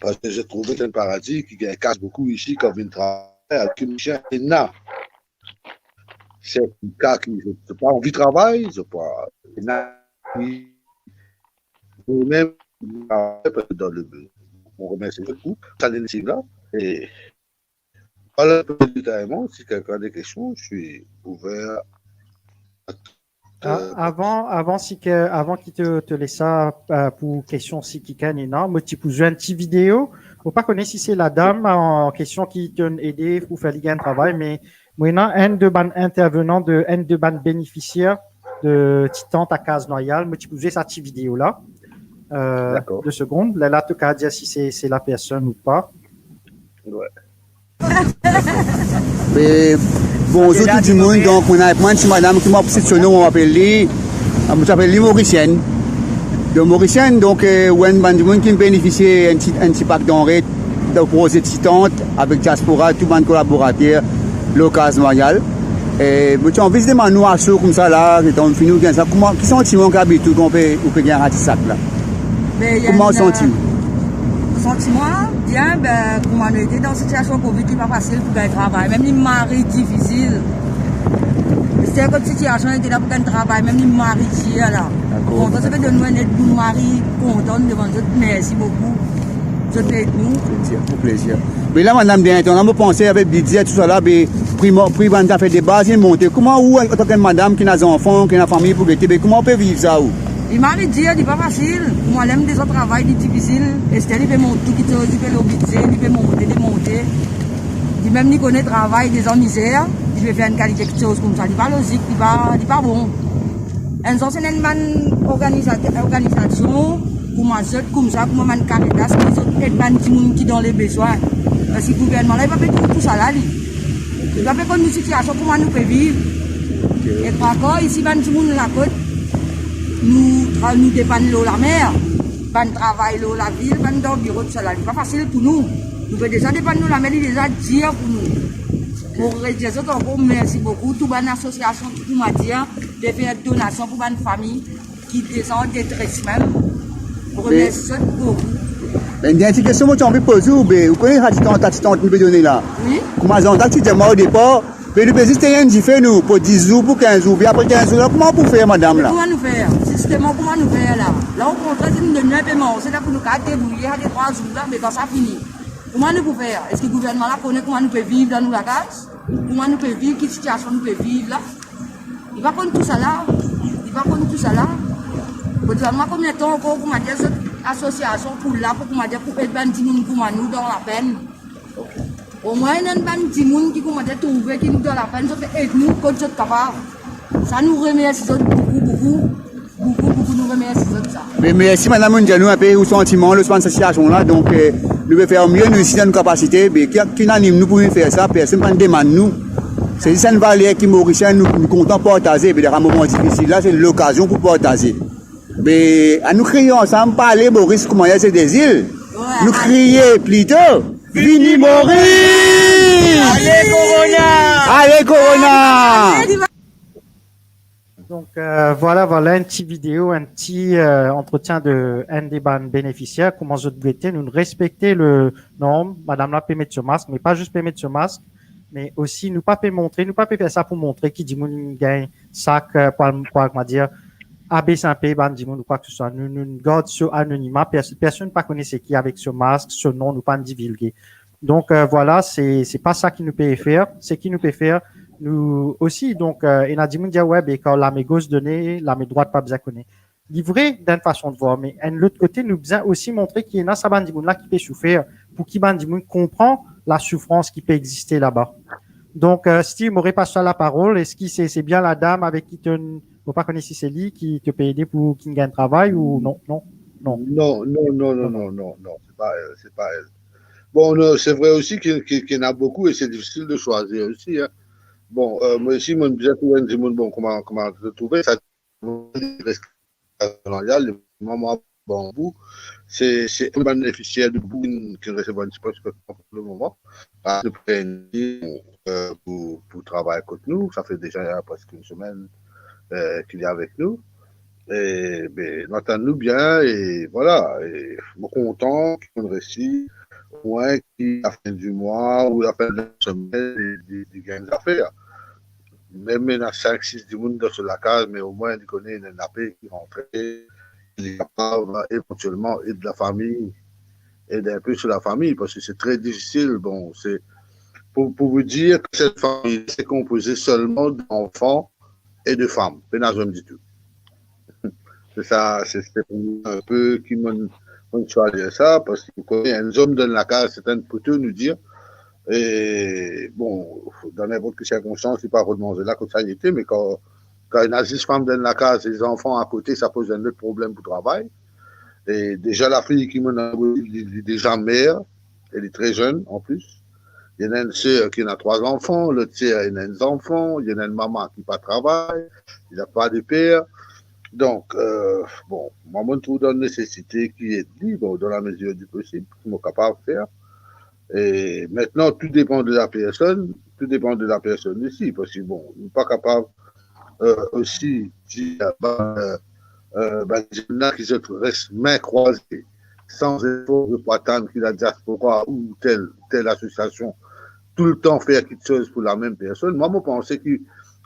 parski zot trouve enn paradi ki gagn kas boukou isi, ki vinn travay, alor ki mizisien ena sertifika ki zot pa anvi travay, zot pa, ena ki, nou mem, dan le, mo remersie zot pou sa inisiativ la, e vwala, si kelkenn ena de kestion, je suis ouvert à tout. Ah, avan, avan si ke, avan ki to, to les sa, eh, pou kestion si kikenn ena, mo ti pou zwe enn ti video. Mo pa kone si se ladam an kestion ki to'nn ede pou fer li gagn travay, me mo ena enn de bann intervenan, de, enn de bann benefisier de Titant a Kaz Nwayal. Mo ti pou zwe sa ti video la. Eh, dakor. De segonn. Lerla to kapav dir si se, se la personn ou pa. We. E, bonzour tou dimoun. Donk, mo ena enn ti madam ki mo ap sit so nom, mo apel li, ah, mo apel li Morisienn. Donk, Morisienn, donk, eh, ou enn bann dimoun ki benefisie enn ti, enn ti pak danre, donk, proze Titant avek diaspora, tou bann kolaborater lor Kaz Nwayal. E mo ti anvi demann ou aster koumsa la, letan fini ou gagn sa, kouma, ki santiman ki abit ou kan ou pe, ou pe gagn sa ti sak la? Be, kouma ou santi ou? Santiman, bien, be, kouma nou ete dan sitiasion Covid, li pa fasil pou gagn travay. Mem li mari difisil. Se kot sitiasion ete la pou gagn travay, mem li mari dir la. Dakor. Kontan, se pe donn nou enn ed pou nou mari, kontan, nou demann zot mersi boukou. Zot ed nou. Plezir, pou plezir. Me la, madam, bien, letan la, mo panse avek bidze, tousala, be, pri mo-, pri bann zafer de baz, li monte. Kouma ou, antanke madam ki ena zanfan, ki ena fami pou gete, be, kouma ou pe viv sa, ou? Li mari dir, li pa fasil. Pou mwa, ler mo deza travay, li difisil. Ester, li pe mont tou kiksoz, li pe lor bidze, li pe monte, demonte. Li mem, li kone travay deza mizer, li pe fer enn kalite kiksoz koumsa. Li pa lozik, li pa, li pa bon. Enn sans, ena enn bann organiza-, organizasion, kouma zot, koumsa, kouma bann Caritas, ki zot ed bann dimoun ki dan le bezwin. Parski gouvernman la, li pa pe trouv tousala, li. Li pa pe konn nou sitiasion, kouma nou pe viv. Ok. E par kont, isi, bann dimoun lakot, nou tra-, nou depann lor lamer, bann travay lor lavil, bann dan biro, tousala, li pa fasil pou nou. Nou pe deza depann lor lamer, li deza dir pou nou. Mo redir zot ankor mersi boukou, tou bann asosiasion ki, kouma dir, pe fer donasion pou bann fami ki deza an detres mem. Mo remersi zot boukou. Me, me enn ti kestion mo ti anvi poz ou, be, ou kone sa ti tant, sa ti tant nou pe done la? Wi. Kouma Zanzak ti dir mwa o depar, be nou pe zis tegn enn dife nou, pou dis zour, pou kinz zour, be apre kinz zour la, kouma ou pou fer, madam la? Kouma nou fer? Sisteman, kouma nou fer la? La, okontrer, si nou donn nou enpe manze la pou nou kapav debrouye, sa de trwa zour la, me kan sa fini, kouma nou pou fer? Eski gouvernman la kone kouma nou pe viv dan nou lakaz? kouma nou pe viv, ki sitiasion nou pe viv la. Li pa konn tousala, li pa konn tousala. Kot sa, mwa konbien tan ankor, kouma dir, zot asosiasion pou la, pou, kouma dir, pou ed bann dimoun kouma nou dan lapenn. Omwin ena bann dimoun ki, kouma dir, trouve ki nou dan lapenn, zot ed nou kot zot kapav. Sa nou remersi zot boukou, boukou, boukou, boukou, nou remersi zot sa. Me mersi, madam, nou dir nou inpe ou santiman lor sa bann sitiasion la. Donk, eh, nou pe fer mie, nou isi dan nou kapasite, me ki, ki anim nou pou vinn fer sa, personn pa'nn demann nou. Se zis enn valer ki Morisien, nou, nou kontan partaze, me dan sa moman difisil la, se lokazion pou partaze. Me anou kriye ansam, pale Moris kouma li se de zil. Nou kriye plito, vini Moris! Ale korona! Ale korona! Donk, euh, vwala, vwala enn ti video, enn ti, euh, antretien de enn de bann benefisier, kouma zot pou ete, nou respekte le norm, madam la pe met so mask, me pa zis pe met so mask, me osi nou pa pe montre, nou pa pe fer sa pou montre ki dimoun inn gagn sak, euh, pou al, pou al, kouma dir, abes inpe bann dimoun ou kwa ke se swa. Nou, nou gard so anonima, pers-, personn pa kone seki avek so mask, so nom, nou pa'nn divilge. Donk, euh, vwala, se, se pa sa ki nou pe fer. Seki nou pe fer, nou osi, donk, euh, ena dimoun dir, we, be, kan lame gos done, lame drwat pa bizin kone. Li vre, dan enn fason de vwar, me enn lot kote, nou bizin osi montre ki ena sa bann dimoun la ki pe soufer, pou ki bann dimoun konpran lasoufrans ki pe existe laba. Donk, euh, Steve, mo repas twa laparol. Eski se, se bien ladam avek ki to, mo pa kone si se li ki to pe ede pou ki'nn gagn travay ou non, non, non. Non, non, non, non, non, non, non, se pa el, se pa el. Bon, non, se vre osi ki, ki, ki ena boukou e se difisil de swazir osi, hein. Bon, euh, mwa osi, mo bizin trouv enn dimoun, bon, kouma, kouma to trouve sa, res salarial, le moman Banbou, se, se enn bann benefisier de Banbou ki, ki resevwar enn ti pe pou le moman. Apre, nou pe gagn, euh, pou, pou travay kot nou, sa fer deza preske enn semenn, euh, ki li avek nou. E, be, nou atann nou bien, e vwala, e mo kontan ki nou resi, omwin ki lafin di mwa ou lafin de semenn, li, li, li gagn zafer. Mem ena sink, sis dimoun dan so lakaz, me omwin li kone ena enn lape ki rantre, li kapav evantielman ed lafami, ed inpe so lafami, parski se tre difisil. Bon, se pou, pou vous dire que cette famille, c'est composé seulement d'enfants et de femmes, pena zom ditou. Se sa, se, se pou mwa inpe ki mo'nn, mo'nn swazir sa, parski ou kone, enn zom dan lakaz, se enn poto, nou dir. E, bon, dan ninport ki sirkonstans, li pa rod manze la kot sa li ete, me kan, kan ena zis fam dan lakaz, zanfan akote, sa poz enn lot problem pou travay. E deza lafi ki mo'nn avoy, li, li deza mer, e li tre zenn, an plis. Li ena enn ser ki ena trwa zanfan, lot ser ena enn zanfan, li ena enn mama ki pa travay, li napa de per. Donk, euh, bon, mwa, mo'nn trouv dan nesesite ki ed li, bon, dan lamezir di posib, ki mo kapav fer. E aster, tou depann de lapersonn, tou depann de lapersonn osi, parski, bon, nou pa kapav, euh, osi dir, ba, euh, euh, bann dimoun la ki zot res min krwaze, san zefor, zot pou atann ki ladiaspora ou tel, tel asosiasion toultan fer kiksoz pou lamem personn. Mwa, mo panse ki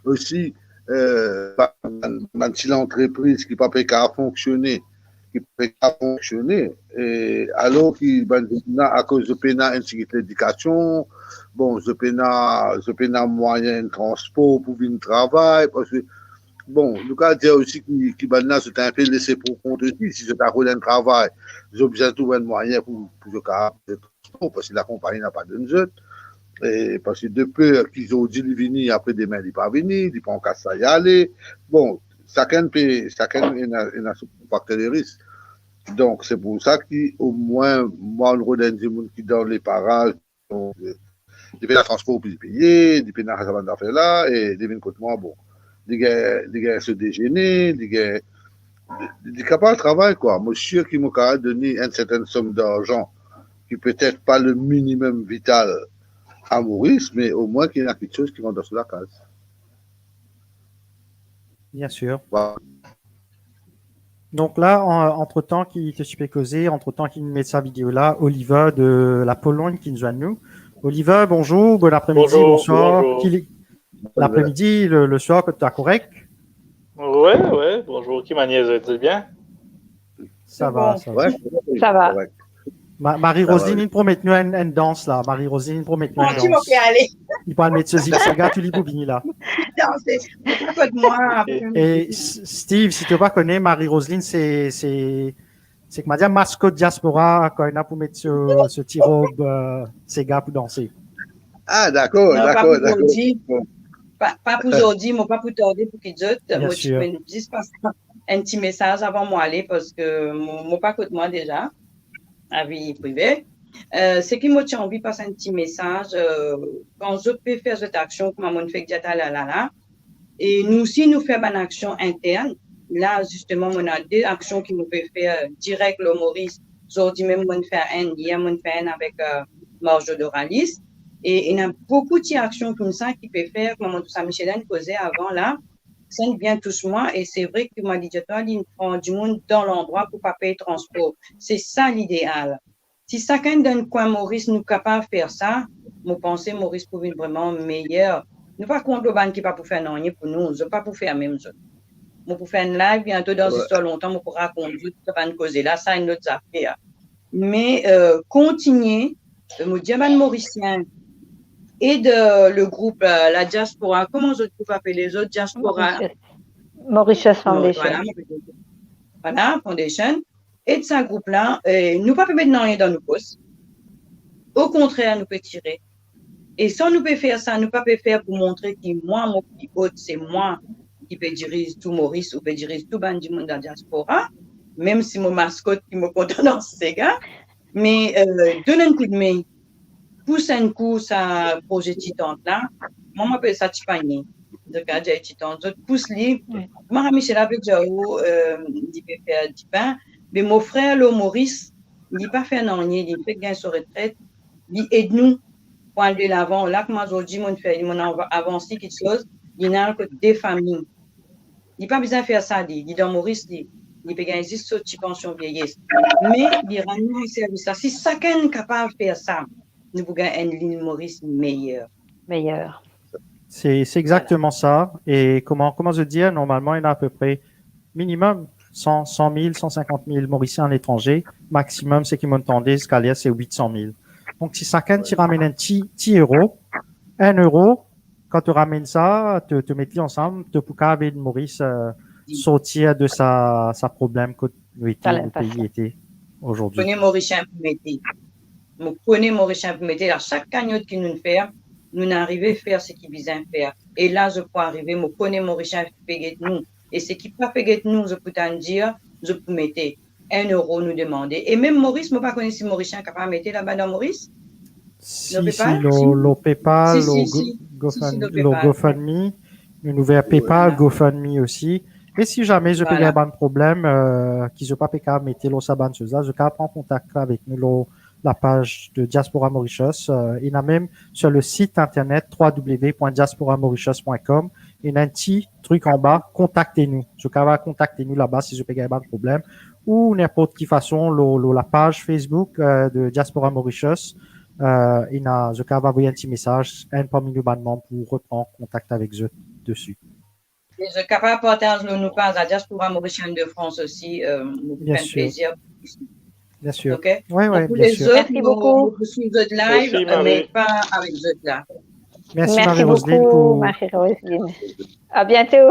osi, euh, bann, bann, bann ti lantrepriz ki pa pe kapav fonksione, ki pe kapav fonksione, e alor ki bann dimoun la, akoz zot pena enn tigit ledikasion, bon, zot pena, zot pena mwayin transpor pou vinn travay, parski, bon, nou kapav dir osi ki, ki bann la, zot inpe lese pou kont osi, si zot al rod enn travay, zot bizin trouv enn mwayin pou, pou zot kapav, parski lakonpagni napa donn zot, e parski de per ki zordi li vini, apre demin li pa vini, li pran kas sa li ale. Bon, sakenn pe, sakenn ena, ena so fakter de risk. Donk, se pou sa ki, omwin, mwa, mo'nn rod enn dimoun ki dan leparaz, donk, euh, li pena transpor pou li peye, li pena sa bann zafer la, e li vinn kot mwa, bon, li gagn, li gagn so dezene, li gagn, li, li kapav travay, kwa. Mo sir ki mo kapav donn li enn sertenn som larzan, ki petet pa le minimum vital a Moris, me omwin ki ena kiksoz ki rant dan so lakaz. Bien sir. Vwala. Donk la, an-, antretan ki to ti pe koze, antretan ki nou met sa video la, Oliver de la Pologn ki inn zwenn nou. Oliver, bonzour, bon apremidi, bonzour, bonswar. Bonzour. Ki li-, lapre-midi, le, le swar, kot to korek? Wi, wi, bonzour, ki manier zot, zot bien? Sa va, bon, sa va. Wi, sa va. Korek. Ma-, Marie-Roseline, inn promet nou enn, enn dans la. Marie-Roseline inn promet nou enn dans. Li pou al met so zip sega, tou li pou vini la. Non, se, se pa kot mwa. E S-, Steve, si to pa kone, Marie-Roseline, se, se, se, kouma dir, maskot diaspora, kan ena pou met so, so ti rob, euh, sega pou danse. Ah, dakor, dakor, dakor. Pa, pa pou zordi, mo pa pou tarde pou kit zot. Mo ti pe zis pas enn ti mesaz avan mo ale, parski mo, mo pa kot mwa deza. Avi prive. Euh, seki mo ti anvi pas enn ti mesaz, euh, kan zot pe fer zot aksion, kouma mo'nn fek dir taler la, la, e nou osi nou fer bann aksion intern. La, zisteman, mo ena de aksion ki mo pe fer direk lor Moris. Zordi mem mo'nn fer enn, yer mo'nn fer enn avek, euh, Marjo Doralis. E ena boukou ti aksion koumsa ki pe fer, kouma mo, sa Micheline koze avan la, sa inn bien tous mwa, e se vre ki mo dir twa, li pran dimoun dan landrwa pou pa pey transpor. Se sa lideal. Si sakenn dan enn kwin Moris nou kapav fer sa, mo panse Moris pou vinn vreman meyer. Nou pa kont lor bann ki pa pou fer nanye pou nou, zot pa pou fer mem zot. Mo pou fer enn live biento dan zistwar lontan, mo pou rakont zot sa bann koze la, sa enn lot zafer. Me, euh, kontigne, euh, mo dir bann Morisien, ed, euh, le group, euh, la diaspora, kouma zot pou apele zot, diaspora. Mauritius, Mauritius Foundation. Vwala, vwala, Foundation. Ed sa group la, euh, nou pa pe met nanye dan nou pos. Okontrer, nou pe tire. E sa nou pe fer sa, nou pa pe fer pou montre ki mwa, mo pli ot, se mwa ki pe diriz tou Moris ou pe diriz tou bann dimoun dan diaspora, mem si mo maskot ki mo kontan dans sega, me, euh, donn enn koudme, pous enn kou sa proze Titant la, mwa mo apel sa Tipanie. Zot kapav dir Titant, zot pous li. Wi. Mari Michel la pe dir ou, euh, li pe fer dipin, me mo frer lor Moris, li pa fer nanye, li fek gagn so retret, li ed nou pou al delavan. La, kouma zordi mo'nn fer, mo'nn av-, avanse kiksoz, li ena al kot de fami. Li pa bizin fer sa, li, li dan Moris, li, li pe gagn zis so ti pansion vieyes. Me li rann nou servis la. Si sakenn kapav fer sa, nou pou gagn enn lil Moris meyer. Meyer. Se, se exakteman sa. E kouma, kouma zot dir, normalman, ena apepre minimem san, san mil, san sinkant mil Morisien aletranze, maximum, seki mo'nn tande ziska ler, se wit san mil. Donk, si sakenn ti ramenn enn ti, ti euro, enn euro, kan to ramenn sa, to, to met li ansam, to pou kapav ed Moris, euh, sorti de sa, sa problem kot nou ete, nou pei ete azordi. Mo kone Morisien pou mete. Mo kone Morisien pou mete. A sak kagnot ki nou'nn fer, nou'nn arive fer seki bizin fer. E la, zot pou arive, mo kone Morisien pe get nou. E seki pa pe get nou, zot pou tann dir, zot pou mete. Enn euro nou demande. E mem Moris, mo pa kone si Morisien kapav mete laba dan Moris. Si, si, lor, lor PayPal, lor Go-, GoFund-, lor GoFundMe, nou, nou ouver PayPal, GoFundMe osi. E si zame zot pe gagn bann problem, euh, ki zot pa pe kapav mete lor sa bann soz la, zot kapav pran kontak avek nou lor lapaz de Diaspora Mauritius, euh, ena mem sur le site internet trois W point diaspora mauritius point com, ena enn ti trik anba, kontakte nou. Zot kapav kontakte nou laba si zot pe gagn bann problem, ou ninport ki fason, lor, lor lapaz Facebook, euh, de Diaspora Mauritius, euh, ena, zot kapav avoy enn ti mesaz, enn parmi nou bann manm pou repran kontak avek zot desi. E zot kapav partaz lor nou paz La Diaspora Mauricienne de France osi, euh, nou pou fer plezir. Bien sûr. Ok? Oui, oui, bien sûr. Donk, pou lezot, nou, nou pou swiv zot live, me pa avek zot la. Merci Marie-Roseline. Merci beaucoup, Marie-Roseline. À bientôt.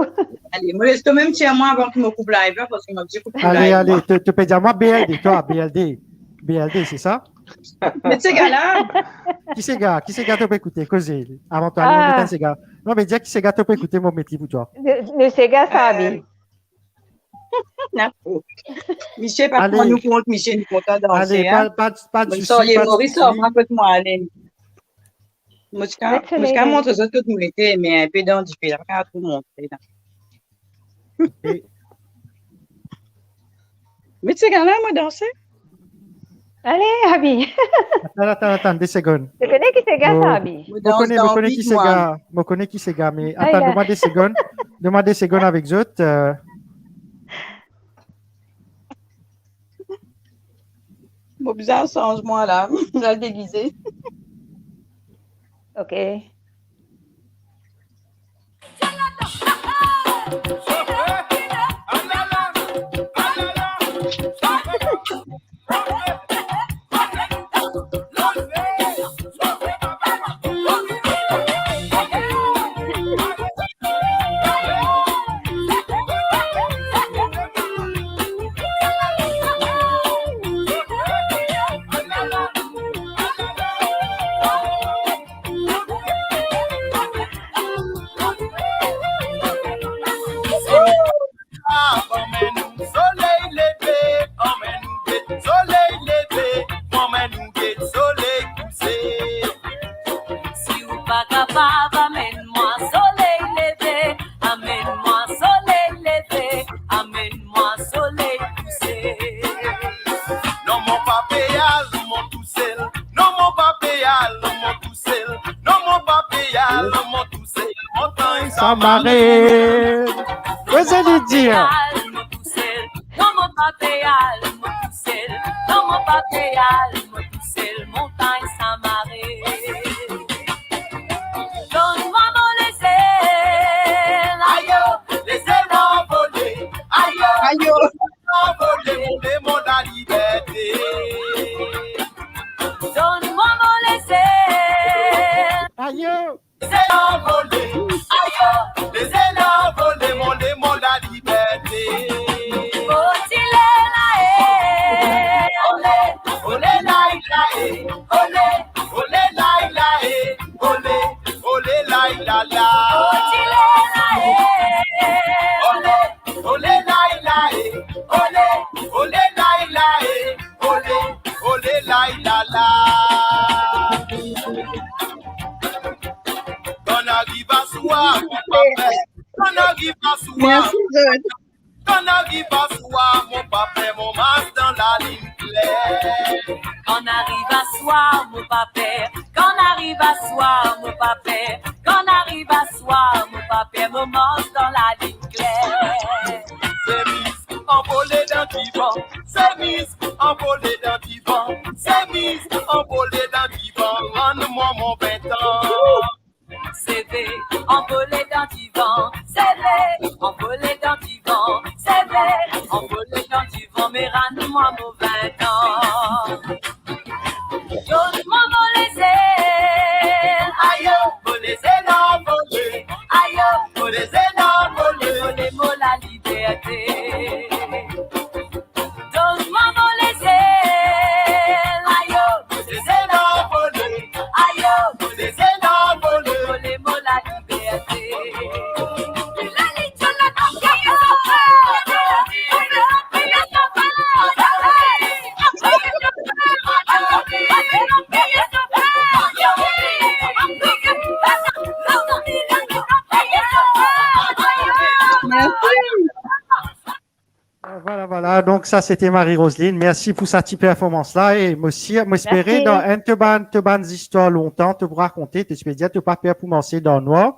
Ale, mo les twa mem tir mwa avan ki mo koup live la, parski mo bizin koup live. Ale, ale, to, to pe dir mwa B L D, twa, B L D. B L D, se sa? Met sega la. Ki sega, ki sega to pe ekoute, koze, avan twa, ale, mo met enn sega. Non, me dir ki sega to pe ekoute, mo met li pou twa. Le, le sega, sa, euh, Misie pa pran nou kont, misie, nou kontan danse, hein. Ale, pa, pa, pa de sousi, pa de sousi. Moris, sort mwa kot mwa, ale. Mo ti kav, mo ti kav montre zot kot mo ete, me inpe dan dife la, pa kav tro montre la. Met sega la, mo danse. Ale, Abi. Atann, atann, atann, de segonn. To kone ki sega sa, Abi? Mo kone, mo kone ki sega, mo kone ki sega, me atann, donn mwa de segonn, donn mwa de segonn avek zot, euh. Mo bizin sanz mwa la, al degize. Ok. Amare. Kosa li dir? Non, mo pa pe al, mo tousel. Non, mo pa pe al, mo tousel. Montagn Samare. Donn mwa mo lezel. Ayo, lezel anvole. Ayo, ayo, lezel anvole, mo lemon laliberte. Donn mwa mo lezel. Ayo. Lezel anvole, ayo, lezel anvole, mo lemon laliberte. Oti lela e, ole, ole laila e, ole, ole laila e, ole, ole laila la. Oti lela e, ole, ole laila e, ole, ole laila e, ole, ole laila la. Kan ariv aswar, mo pa per. Kan ariv aswar, merci, Joël. Kan ariv aswar, mo pa per, mo mars dan lalinn kler. Kan ariv aswar, mo pa per. Kan ariv aswar, mo pa per. Kan ariv aswar, mo pa per, mo mars dan lalinn kler. Semiz anvole dan divan, semiz anvole dan divan, semiz anvole dan divan, rann mwa mo vintan. Seve anvole dan divan, seve anvole dan divan, seve anvole dan divan, me rann mwa mo vintan. Donn mwa mo lezel, ayo, mo lezel anvole, ayo, mo lezel anvole, mo lemon laliberte. Donn mwa mo lezel, ayo, mo lezel anvole, ayo, mo lezel anvole, mo lemon laliberte. Merci. Vwala, vwala. Donk sa sete Marie-Roseline. Mersi pou sa ti performans la. E mo sir, mo espere dan enn to bann, to bann zistwar lontan to pou rakonte, to ti pe dir to pa per pou marse dan nwar.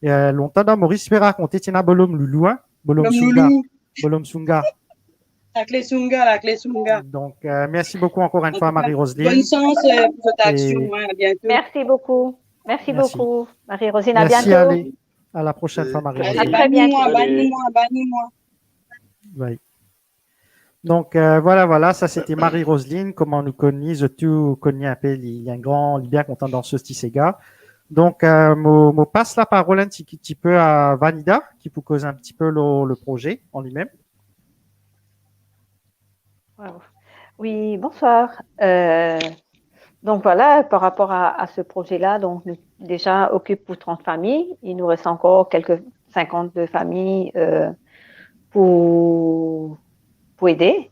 Eh, lontan dan Moris, ti pe rakonte, ti ena bolom loulou, hein? Bolom sounga. Bolom sounga. Lakle sounga, lakle sounga. Donk, eh, mersi boukou ankor enn fwa, Marie-Roseline. Bonn sans, eh, pou zot aksion, hein, à bientôt. Merci beaucoup. Merci beaucoup, Marie-Roseline. À bientôt. Allez, à la prochaine fois, Marie-Roseline. À très bientôt. Bani mwa, bani mwa, bani mwa. Wi. Donk, eh, vwala, vwala, sa sete Marie-Roseline, kouma nou kone li, zot tou kone li enpe, li, li enn gran, li bien kontan dans so ti sega. Donk, eh, mo, mo pas laparol enn ti, ti pe a Vanida, ki pou koz enn ti pe lor le proze an limem. Wow. Oui, bonsoir. Euh, donc voilà, par rapport à, à ce projet-là, donc nous déjà occupe pour trente familles. Il nous reste encore quelques cinquante-deux familles, euh, pour, pour aider.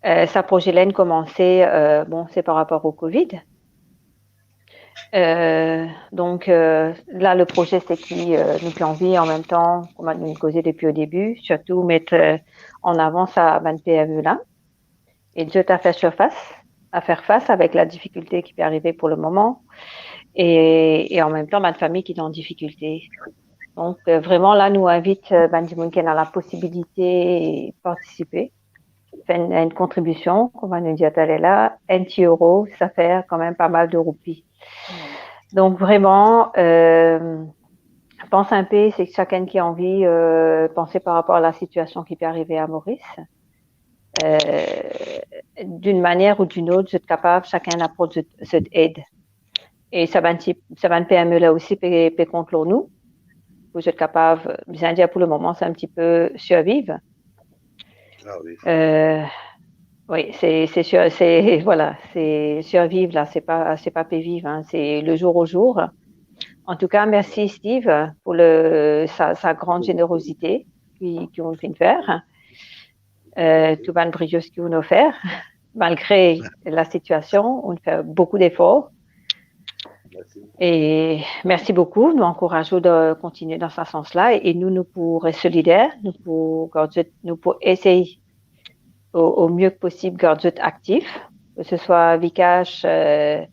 Euh, sa proze la inn komanse, euh, bon, se par rapor o Covid. Euh, donk, euh, la, le proze, se ki, euh, nou pe anvi, an mem tan, kouma nou koze depi o debi, sirtou met, euh, an avan sa bann P M E la, e zot a fer sirfas, a fer fas avek la difikilte ki pe arive pou le moman, e, e an mem tan, bann fami ki dan difikilte. Donk, euh, vreman, la, nou invit, euh, bann dimoun ki ena la posibilite partisipe, fer enn, enn kontribision, kouma nou dir taler la, enn ti euro, sa fer kanmem pa mal de roupi. Donk, vreman, euh, pans enpe, se sakenn ki anvi, euh, panse par rapor a la sitiasion ki pe arive a Moris. Euh, d'une manière ou d'une autre, zot kapav sakenn aport zot, zot ed. E sa bann ti, sa bann P M E la osi pe, pe kont lor nou, pou zot kapav, bizin dir pou le moman, se enn ti pe sirviv. Ah oui. Euh, wi, se, se sir, se, vwala, se sirviv la, se pa, se pa pe viv, hein, se le jour au jour. An tou ka, mersi Steve pou le, sa, sa gran zenerozite ki, ki ou finn fer. Euh, tou bann brios ki ou ofer, malgre la sitiasion, ou fer boukou defor. Mersi. E mersi boukou. Nou ankouraz ou de kontinie dan sa sans la e nou, nou pou res solider, nou pou gard zot, nou pou esey o, o mie ki posib gard zot aktif, ke se swa Vikash, euh,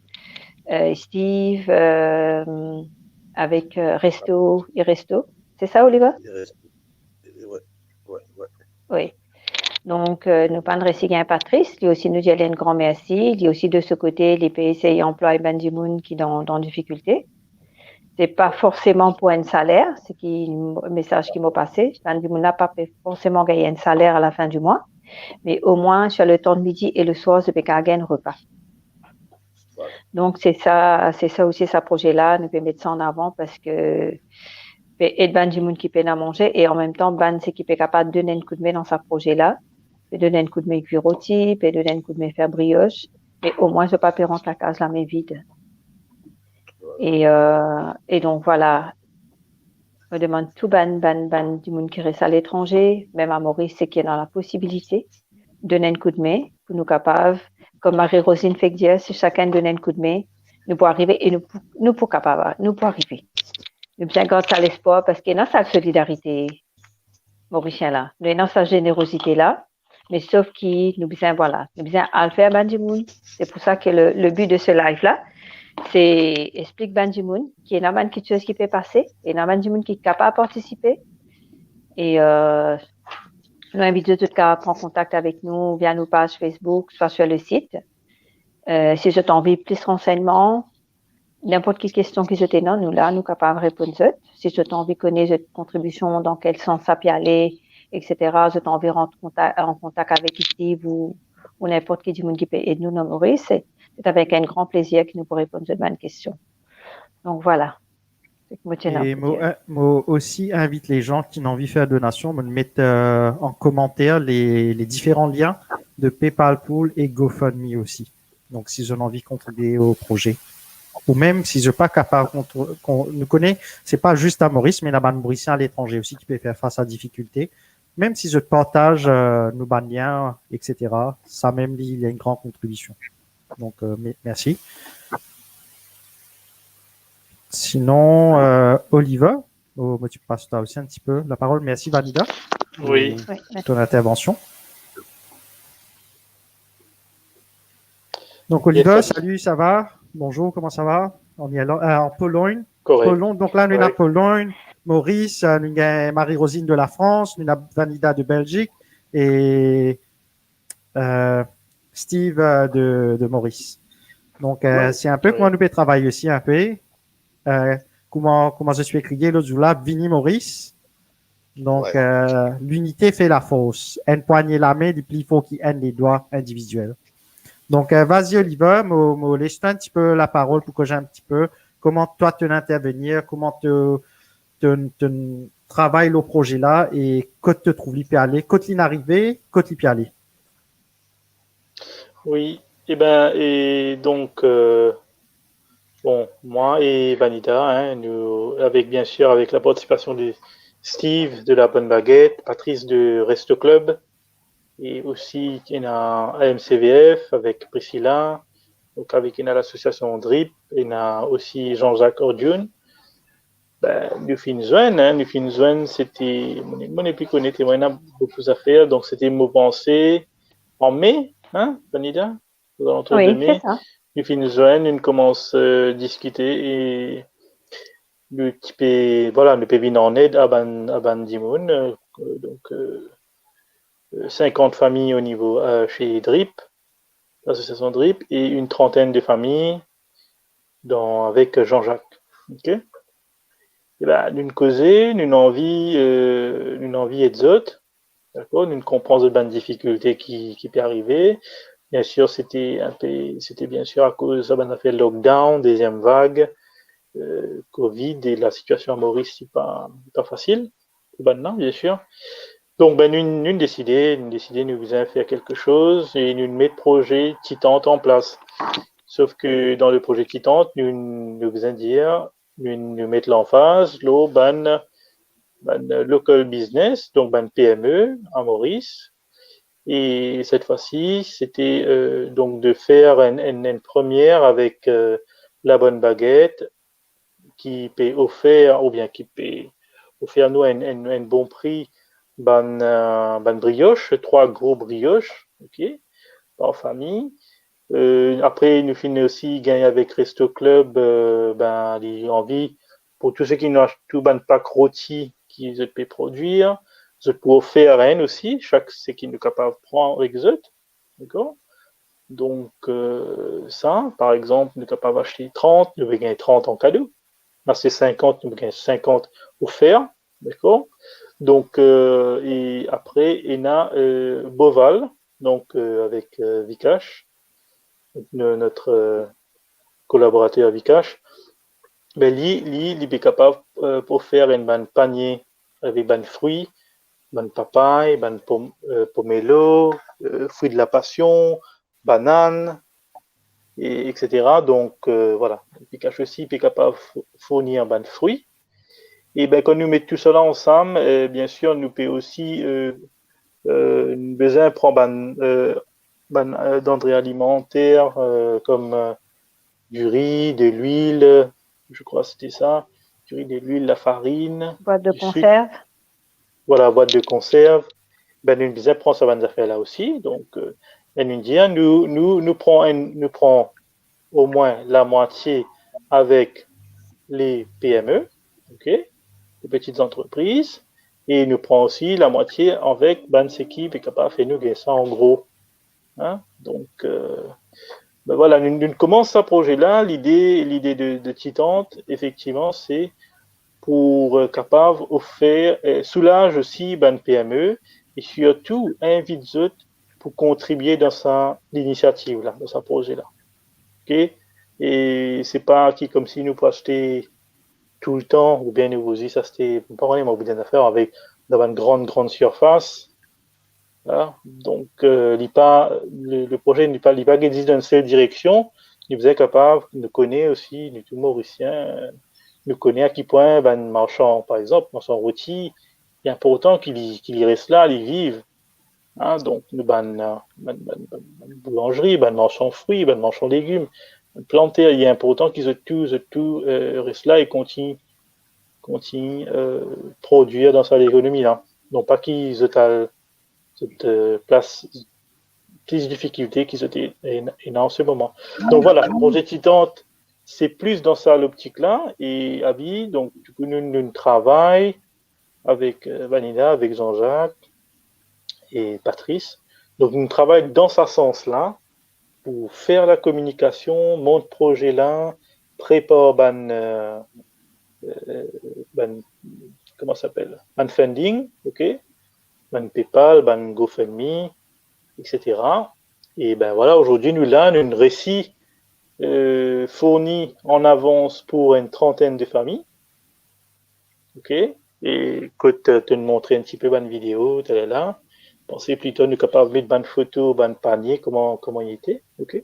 euh, Steve, euh, avek, euh, Resto, e Resto. Se sa, Oliver? Li res-, ouais, ouais, ouais. Wi. Donk, euh, nou pa'nn resi gagn Patrice, li osi nou dir li enn gran mersi, li osi de so kote, li pe esey anplway bann dimoun ki dan, dan difikilte. Se pa forseman pou enn saler, se ki mesaz ki mo pase, bann dimoun la pa pe forseman gagn enn saler a la fin di mwa, me omwin, swa letan de midi e leswar, zot pe kapav gagn enn repa. Donk, se sa, se sa osi sa proze la, nou pe met sa an avan parski pe ed bann dimoun ki pena manze e anmemtan bann seki pe kapav donn enn koudme dan sa proze la, pe donn enn koudme kwi roti, pe donn enn koudme fer brios, me omwin zot pa pe rant lakaz lame vid. E, euh, e donk, vwala, mo demann tou bann, bann, bann dimoun ki res aletranze, mem a Moris, seki ena laposibilite, donn enn koudme pou nou kapav, kouma Marie Rosine fek dir, si sakenn donn enn koudme, nou pou arive e nou pou, nou pou kapav, nou pou arive. Nou bizin gard sa lespwar parski ena sa solidarite morisien la, nou ena sa zenerozite la, me sof ki nou bizin, vwala, nou bizin al fer bann dimoun. Se pou sa ki le, le bi de se live la, se explik bann dimoun ki ena bann kiksoz ki pe pase, ena bann dimoun ki kapav partisipe. E, euh, nou invit zot, zot kapav pran kontak avek nou via nou paz Facebook, swa sir le sit. Euh, si zot anvi plis ransegnman, ninport ki kestion ki zot ena, nou la, nou kapav reponn zot. Si zot anvi kone zot kontribision, dan kel sans sa pe ale, et cetera, zot anvi rant kontak, an kontak avek Steve ou, ou ninport ki dimoun ki pe ed nou dan Moris, se, se avek enn gran plezir ki nou pou reponn zot bann kestion. Donk, vwala. Seki mo ti ena pou dir. E mo, euh, mo osi invit lesan ki ena anvi fer donasion, mo met, euh, an komanter le, le diferan lien de PayPal Pool e GoFundMe osi. Donk, si zot ena anvi kontribie o proze, ou mem si zot pa kapav kontr-, kon-, nou kone, se pa zis a Moris, me ena bann Morisien aletranze osi ki pe fer fas a difikilte. Mem si zot partaz, euh, nou bann lien, et cetera, sa mem li, li enn gran kontribision. Donk, euh, me-, mersi. Sinon, euh, Oliver, oh, mo ti pas twa osi enn tipe laparol. Mersi, Vanida, Oui. pour ton intervention. Donc, Oliver, Yes, sir. Salut, ça va? Bonjour, comment ça va? En Irlande, euh, en Pologne. Korek. Pologne, donc là, nous sommes en Oui. Pologne, Maurice, euh, nous avons Marie-Rosine de la France, nous avons Vanida de Belgique et, euh, Steve, euh, de, de Maurice. Donc, euh, Oui. C'est un peu Oui. Comment nous travaillons aussi un peu. Euh, comment, comment je suis écrit l'autre jour là, vini Maurice. Donc, Ouais. Euh, l'unité fait la force. Enn pwagne lame, li pli for ki enn ledwa individiel. Donc, euh, vas-y, Oliver, mo, mo les twa enn tipe laparol pour que j'ai un petit peu comment toi tu intervenir, comment tu, tu, tu travailles le projet là et kot tu trouves li pe ale, kot li arive, kot li pe ale. Oui, eh ben, et donc, euh, bon, moi et Vanida, hein, nous, avec, bien sûr, avec la participation de Steve de la Bonne Baguette, Patrice de Resto Club, et aussi ena A M C V F avec Priscilla, donc avec ena l'association DRIP, ena aussi Jean-Jacques Ordion. Ben, nou finn zwenn, hein, nou finn zwenn, c'était, mo, mo nepli kone, mo ena boukou zafer, donc c'était mo panse an me, hein, Vanida, aux alentours Oui, de mai. c'est ça. Nou finn zwenn, nou koumans, euh, diskite e nou ti pe, voilà, nou pe vinn an ed a bann, a bann dimoun, euh, donc, euh, euh, cinquante familles au niveau, euh, chez DRIP, l'association DRIP, et une trentaine de familles dans, avec Jean-Jacques. Ok? E ben, nou koze, nou anvi, euh, nou anvi ed zot, dakor? Nou konpran zot bann difikilte ki, ki pe arive. Bien sûr, c'était un peu, c'était bien sûr à cause de sa bann zafer lockdown, deuxième vague, euh, Covid, et la situation à Maurice, c'est pas, c'est pas facile pour bann la, bien sûr. Donc, ben, nou, nou deside, nou deside nou bizin fer quelque chose e nou met proze Titant an plas. Sauf que dans le projet Titant, nou, nou bizin dir, nou, nou met lanfaz lor bann, bann local business, donc bann P M E à Maurice. Et cette fois-ci, c'était, euh, donc de faire une, une, une première avec, euh, La Bonne Baguette, ki pe ofer, oubien ki pe ofer nou enn, enn, enn bon pri bann, euh, bann brioche, trwa gro brioche, ok, par fami. Euh, apre, nou finn osi gagn avek Resto Club, euh, ben, li anvi, pour tous ceux qui nous achètent, tou bann pak roti ki zot pe prodwir, zot pou ofer enn osi, sak seki nou kapav pran avek zot, dakor? Donk, euh, sa, par exanp, nou kapav aste trant, nou pe gagn trant an kado. Aste sinkant, nou pe gagn sinkant ofer, dakor? Donk, euh, e apre, ena, euh, Boval, donk, euh, avek, euh, Vikash, no-, notre, euh, kolaborater Vikash, be li, li, li pe kapav, euh, ofer enn bann panie avek bann fri, bann papay, bann pom-, euh, pomelo, euh, fri de la pasion, banann, e, et cetera. Donk, euh, vwala. Vikash osi pe kapav fou-, fournir bann fri. E ben, kan nou met tou sala ansam, euh, bien sir, nou pe osi, euh, euh, nou bizin pran bann, euh, bann, euh, denre alimanter, euh, kom, euh, diri, delwil, je crois que c'était ça, diri, delwil, lafarinn, Boîte de du sucre. Conserve. Vwala, bwat de konserv. Ben, nou bizin pran sa bann zafer la osi. Donk, euh, e nou dir, nou, nou, nou pran enn, nou pran omwin lamwatie avek le P M E, ok, le petit entreprise, e nou pran osi lamwatie avek bann seki pe kapav fer nou gagn sa an gro. Hein? Donk, euh, ben vwala, nou, nou koumans sa proze la. Lide, lide de, de Titant, efektivman, se pou, euh, kapav ofer, euh, soulaz osi bann P M E e sirtou invit zot pou kontribie dan sa linisiativ la, dan sa proze la. Ok? E se pa ki koumsi nou pou aste toultan, oubien nou pou zis aste, pa kone, mo, oubien zafer avek, dan bann gran, gran sirfas. Hein? Donk, euh, li pa, le, le proze li pa, li pa gagn zis dan enn sel direksion, nou bizin kapav, nou kone osi, nou tou Morisien, euh, nou kone a ki pwin bann marsan, par exanp, marsan roti, li inportan ki li, ki li res la, li viv. Hein? Donk, nou bann, euh, bann, bann, bann, bann boulanzri, bann marsan fri, bann marsan legim, bann planter, li inportan ki zot tou, zot tou, euh, res la e kontign, kontign, euh, prodwir dan sa lekonomi la. Non pa ki zot al, zot, euh, plas plis difikilte ki zot e-, ena, ena an se moman. Donk vwala, proze Titant, se plis dan sa loptik la, e Abi, donk, dikou, nou, nou travay avek, euh, Vanina, avek Jean-Jacques e Patrice. Donk, nou travay dan sa sans la, pou fer lakominikasion, mont proze la, prepar bann, euh, euh, bann, kouma sa apel, bann funding, ok? Bann PayPal, bann GoFundMe, et cetera. E ben vwala, azordi nou la, nou resi, euh, fourni an avans pou enn trantenn de fami. Ok? E kot, euh, to'nn montre enn tipe bann video taler la, panse plito nou kapav met bann foto, bann panie, kouma, kouma li ete, ok?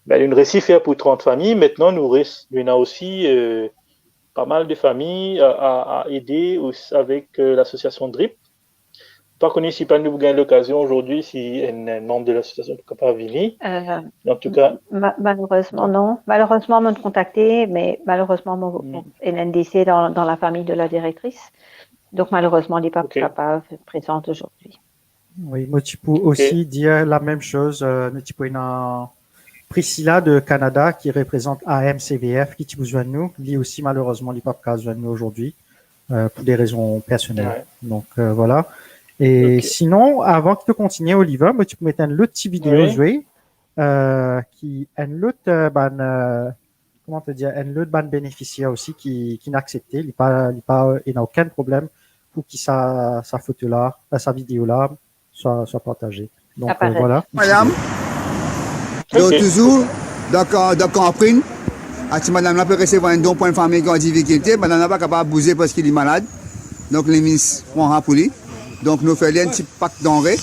Ben, nou resi fer pou trant fami, aster nou res, nou ena osi, euh, pa mal de fami a, a, a ede osi avek, euh, lasosiasion DRIP. Pa kone si pa nou pou gagn lokazion azordi, si enn, enn manm de lasosiasion pou kapav vini. Euh, An tou ka, ma-, malerezman, non. Malerezman, mo'nn kontakte, me malerezman, mo, mo, ena enn dese dan, dan lafami de la direktris. Donk, malerezman, li pa, ok, kapav prezan azordi. Wi, mo ti pou, ok, osi dir lamem soz, euh, nou ti pou ena Priscilla de Canada ki reprezant A M C V F ki ti pou zwenn nou. Li osi, malerezman, li pa pou kapav zwenn nou azordi, euh, pou de rezon personel. Wi. Donk, euh, vwala. E, ok, sinon, avan ki to kontigne, Oliver, mo ti pou met enn lot ti video, wi, zwe, euh, ki enn lot, euh, bann, euh, kouma to dir, enn lot bann benefisier osi ki, ki'nn aksepte, li pa, li pa, euh, ena okenn problem pou ki sa, sa foto la, euh, sa video la swa, swa partaze. Donk, euh, vwala. Madam, donk, ok, touzour dan, dan Kanprin, a ti madam la pe resevwar enn don pou enn fami ki an difikilte, madam la pa kapav bouze parski li malad. Donk, li vinn pran sa pou li. Donk, nou fer li enn ti pak danre,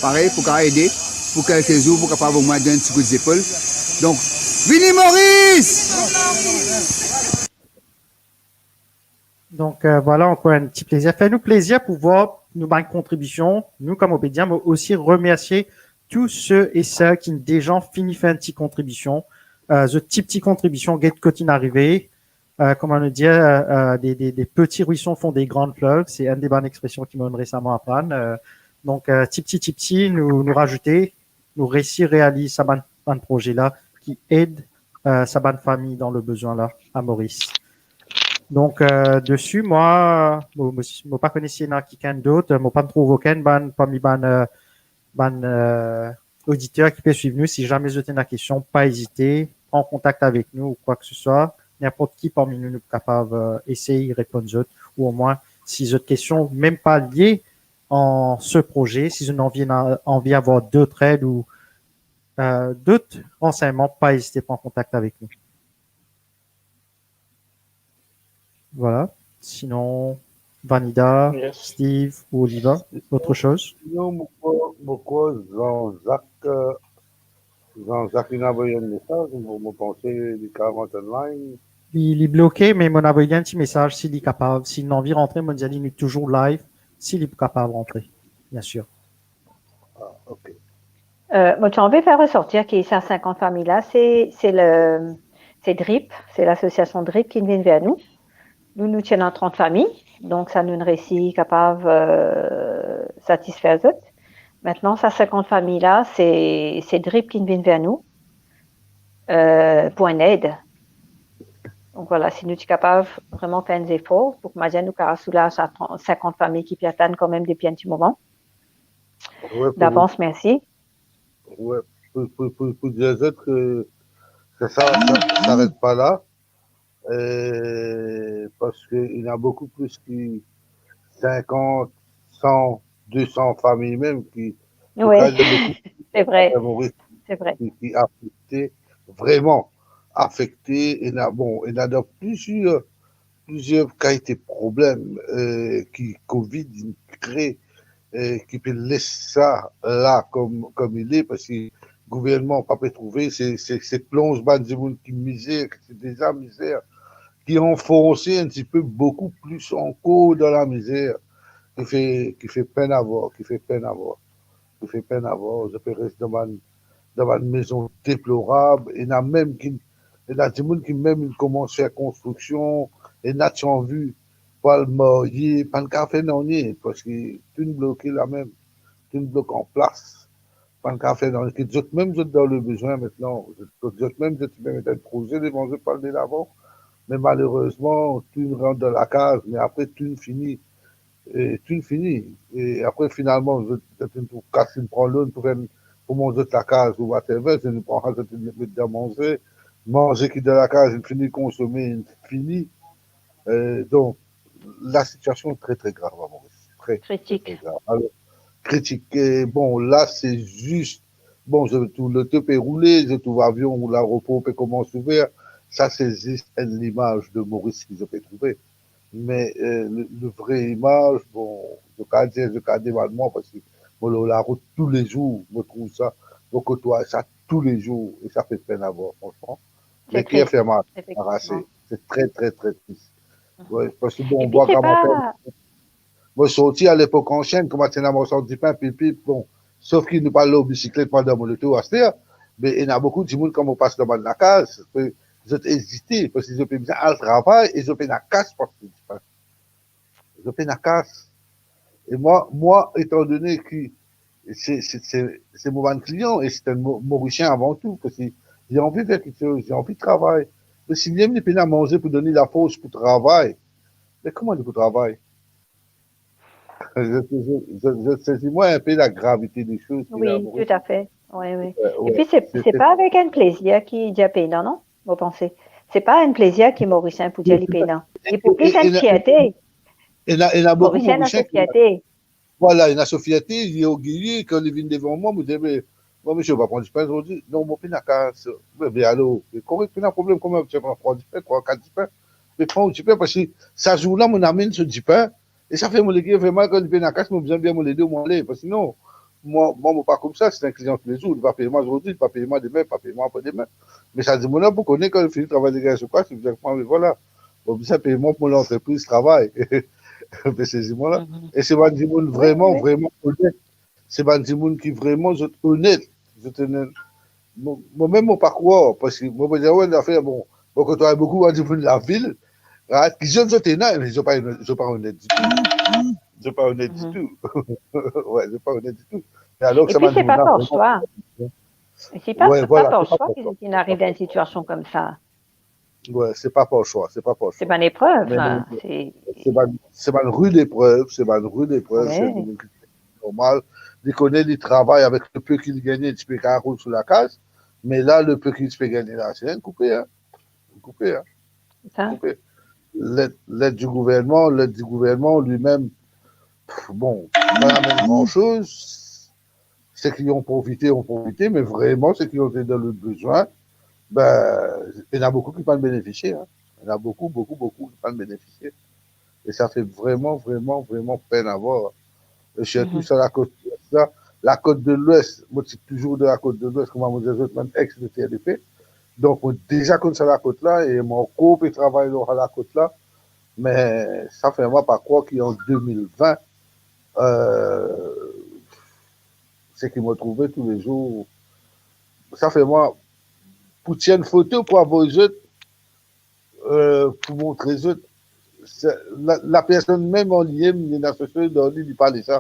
parey, pou kapav ede, pou kelke zour, pou kapav omwin donn enn ti kout zepol. Donk, vini Moris! Donk, euh, vwala, ankor enn ti plezir. Fer nou plezir pou vwar nou bann kontribision. Nou, kouma mo pe dir, mo osi remersie tou se e sel ki deza fini fer enn ti kontribision. Euh, zot ti, ti kontribision, get kot inn arive. Euh, kouma nou dir, euh, euh, des, des, des petits ruisseaux font des grandes fleuves, se enn de bann expresion ki mo'nn resaman aprann. Euh, donk, euh, tipti, tipti, nou, nou razoute, nou resi realiz sa bann, bann proze la ki ed, euh, sa bann fami dan le bezwin la, a Moris. Donk, euh, desi, mwa, mo, mo, mo pa kone si ena kikenn dot, mo pa trouv okenn bann, parmi bann, euh, bann, euh, oditer ki pe swiv nou, si zame zot ena kestion, pa ezite, pran kontak avek nou ou kwa ke se swa, ninport ki parmi nou, nou kapav, euh, esey reponn zot, ou omwin, si zot kestion mem pa lie an se proze, si zot anvi, anvi avoir dot ed ou, euh, dot ransegnman, pa ezite pran kontak avek nou. Voilà. Sinon, Vanida, Yes. Steve ou Oliva, autre chose? Non, mo krwar, mo krwar Jean-Jacques, euh, Jean-Jacques, li avoy enn mesaz, mo, mo panse li kapav rant online. Li, li bloke, me mo avoy li enn ti mesaz, si li kapav, si li anvi rantre, mo dir li nou touzour live, si li kapav rantre, bien sir. Ah, ok. Euh, mo ti anvi fer resortir ki sa sinkant fami la, se, se le, se DRIP, se lasosiasion DRIP ki vinn ver nou. Nou, nou ti ena trant fami, donk sa nou resi kapav, euh, satisfer zot. Aster, sa sinkant fami la, se, se DRIP ki vinn ver nou, euh, pou enn ed. Donk voilà, si nou ti kapav vreman fer enn zefor, pou kouma dir nou kapav soulaz sa tran-, sinkant fami ki pe atann kanmem depi enn ti moman. Wi, pou davans, mersi. Wi, pou, pou, pou, pou dir zot ke sa, sa, sa, sa aret pa la. Euh, parski ena boukou plis ki sinkant, san, de san fami mem ki, wi, se vre, Moris, se vre, ki, ki afekte, vreman afekte. Ena, bon, ena dan plizier, plizier kalite problem, euh, ki covid inn kree, euh, ki pe les sa la kom, kom li, parski gouvernman pa pe trouve, se, se, se plonz bann dimoun ki mizer, ki ti deza mizer, ki anfonse enn tipe boukou plis ankor dan lamizer, ki fer, ki fer pena vwar, ki fer pena vwar, ki fer pena vwar. Zot pe res dan bann, dan bann mezon deplorab, ena mem ki, ena dimoun ki mem inn koumans fer konstriksion, ena ti anvi pou al marye, pa'nn kapav fer nanye, parski tou inn bloke lamem, tou inn blok an plas. Pa'nn kapav fer nanye, ki zot mem zot dan lebezwin aster. Zot, zot mem zot ti pe met enn proze devan zot pou al delavan, me malerezman, tou inn rant dan lakaz, me apre tou inn fini. E tou inn fini. E apre, finalman, zot, zot inn trouv kas, inn pran loan pou fer, pou mont zot lakaz ou whatever, zot inn pran sa, zot inn met dan manze, manze ki dan lakaz, inn fini konsome, inn fini. Euh, donk, lasitiasion tre, tre grav a Moris. Tre, tre, kritik, tre grav. Alor, kritik. E bon, la, se zis, bon, zot trouv loto pe roule, zot trouv avion ou laeropor pe koumans ouver. Sa, se zis enn limaz de Moris ki zot pe trouve. Me, euh, le, le vre imaz, bon, zot kapav dir, zot kapav demann mwa, parski mo lor larout toulezour, mo trouv sa, mo kotway sa toulezour, e sa fer pena vwar, fransman. Me ker fer mal, efektivman, arase. Se tre, tre, tre tris. Wi, parski bon, epi mwa, se pa, mo sorti alepok ansien, kouma ti ena marsand dipin, pip, pip, bon, sof ki nou pa lor bisiklet, pa dan mo loto aster, me ena boukou dimoun, kan mo pas dan bann lakaz, zot ezite, parski zot pe bizin al travay e zot pena kas pou aste dipin. Zot pena kas. E mwa, mwa, etandone ki se, se, se, se mo bann klian e se enn Mo-, Morisien avan tou, parski li anvi fer kiksoz, li anvi travay. Me si li mem li pena manze pou donn li lafors pou travay, me kouma li pou travay? Zot, zot, zot, zot sezi mwa enpe lagravite de soz ki la. Wi, toutafe. Wi, wi. Euh, wi, epi se, se, se pa avek enn plezir ki dir pena, non? Mo panse. Se pa enn plezir ki Morisien pou dir li pena. Li pou plis enn fierte. Ena, ena boukou Morisien ena so fierte. Vwala, ena so fierte, li orgiye, kan li vinn devan mwa, mo dir, "Me, bon, misie, ou pa pran dipin zordi?" "Non, mo pena kas." "Me, me alor, me korek, pena problem, kouma ou pa pran dipin, pran kat dipin, me pran ou dipin, parski sa zour la, mo amenn so dipin, e sa fer mo leker fer mal, kan li pena kas, mo bizin vinn mo lede, mo ale, parski sinon, mwa, mwa, mo pa koumsa, se enn klian toulezour, li pa pey mwa zordi, li pa pey mwa demin, li pa pey mwa apre demin. Me sa dimoun la pou kone, kan li fini travay, li gagn so kas, li vinn ek mwa, me vwala. Bon, bizin pey mwa pou mo lantrepriz travay." Be sezi mwa la. E se bann dimoun vreman, vreman onet. Se bann dimoun ki vreman, zot onet. Zot onet. Mo, mo mem, mo pa krwar, parski mo pe dir, wi, zafer, bon, mo kotway boukou bann dimoun lavil, right? Ki zot, zot ena, me zot pa, zot pa onet ditou. Zot pa onet ditou. Wi, zot pa onet ditou. Me alor, epi se pa par swa. Se pa, se pa par swa ki zot inn ariv dan enn sitiasion koumsa. Ouais, se pa par swa, se pa par swa. Se bann eprev, me, se, se bann, se bann rud eprev, se bann rud eprev, se dimoun ki normal, li kone, li travay avek le pe ki li gagne, li ti pe kapav roul sou lakaz, me la, le pe ki li ti pe gagne la, se enn koupe, hein. Koupe, hein. Sa. Koupe. Led, led di gouvernman, led di gouvernman, li mem, pff, bon, pa amenn gran soz. Ceux qui ont profité, ont profité, me vreman, ceux qui ont été dans le besoin, ben, ena boukou ki pa'nn benefisie, hein. Ena boukou, boukou, boukou ki pa'nn benefisie. E sa fer vreman, vreman, vreman pinn a vwar. E sirtou sa lakot, sa, lakot de Lwes, mo ti touzour dan lakot de Lwes, kouma mo dir zot, mem ex de T L D P. Donk, mo deza konn sa lakot la, e mo ankor pe travay lor sa lakot la. Me sa fer mwa pa krwar ki an de mil vin, euh, seki mo trouve toulezour, sa fer mwa pou tir enn foto pou avoy zot, euh, pou montre zot, se, la, lapersonn mem an li mem, li ena so soz dan li, li pa le sa.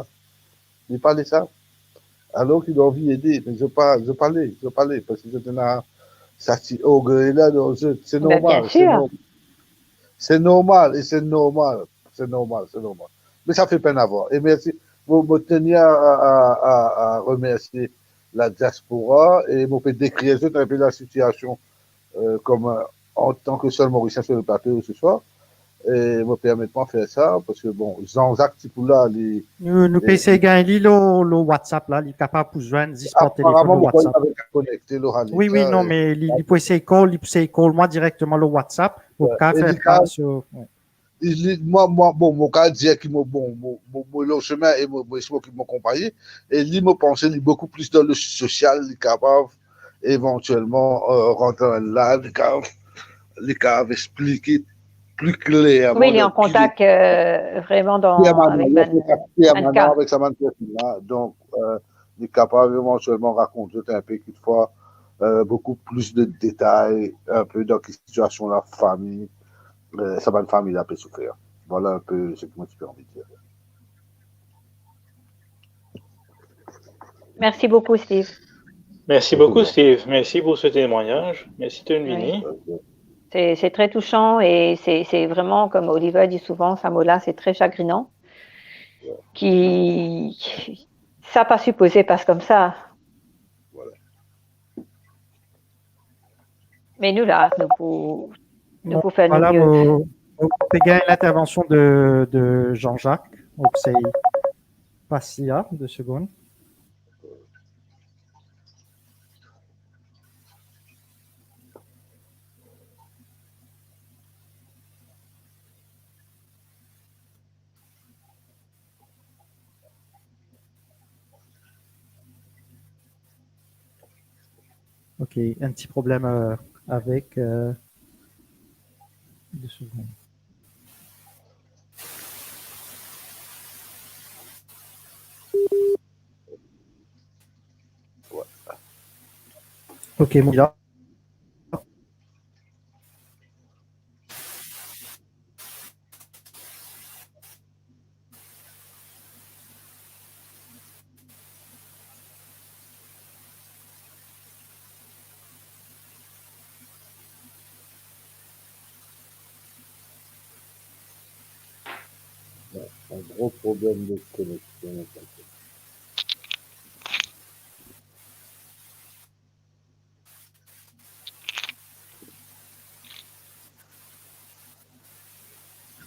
Li pa le sa. Alor ki li anvi ede, me zot pa, zot pa le, zot pa le, parski zot ena sa ti orgey la dan zot. Se normal, se normal. Se normal, e se normal. Se normal, se normal. Me sa fer pinn a vwar. E mersi. Mo, mo teni a, a, a, a, a remersie la diaspora e mo pe dekrir zot enpe la sitiasion, euh, kom, euh, antan ke sel Morisien sur le plateau ce soir. E mo permet mwa fer sa, parski, bon, Jean-Jacques Tipoula, li, nou, nou pe esey gagn li lor, lor WhatsApp la, li kapav pou zwenn zis par telefon lor WhatsApp. Aparaman, mo krwar li pa konekte lor sa. Wi, wi, non, me li, li pou esey call, li pou esey call mwa direkteman lor WhatsApp, mo kapav fer li pa, so, wi. Li, li, mwa, mwa, bon, mo kapav dir ki mo, bon, mo, mo, mo lor semin e mo, mo, mo ki mo konpagn, e li, mo panse li boukou plis dan le sosial, li kapav evantielman, euh, rant dan live, li kapav, li kapav explike pli klerman. Wi, li an kontak, euh, vreman dan, permanan, avek li an kontak permanan avek sa bann personn la. Donk, euh, li kapav evantielman rakont zot enpe, kitfwa, euh, boukou plis de detay, enpe dan ki sitiasion lafami, euh, sa bann fami la pe soufer. Vwala enpe seki mo ti pe anvi dir. Mersi boukou, Steve. Mersi boukou, Steve. Mersi pou se temwagnaz. Mersi de vini. Wi. Se, se tre tousan e se, se vreman, kom Oliver dir souvan, sa mo la, se tre sagrinan. Ki, ki, sa pa sipoze pas koumsa. Vwala. Me nou la, nou pou, nou pou fer nou mie. Bon, vwala, nou, nou pe gagn lintervansion de, de Jean-Jacques. Mo esey pas li, de segonn. Ok, enn ti problem, euh, avek, euh, de segonn. Ok, mo la. Enn gro problem de koneksion.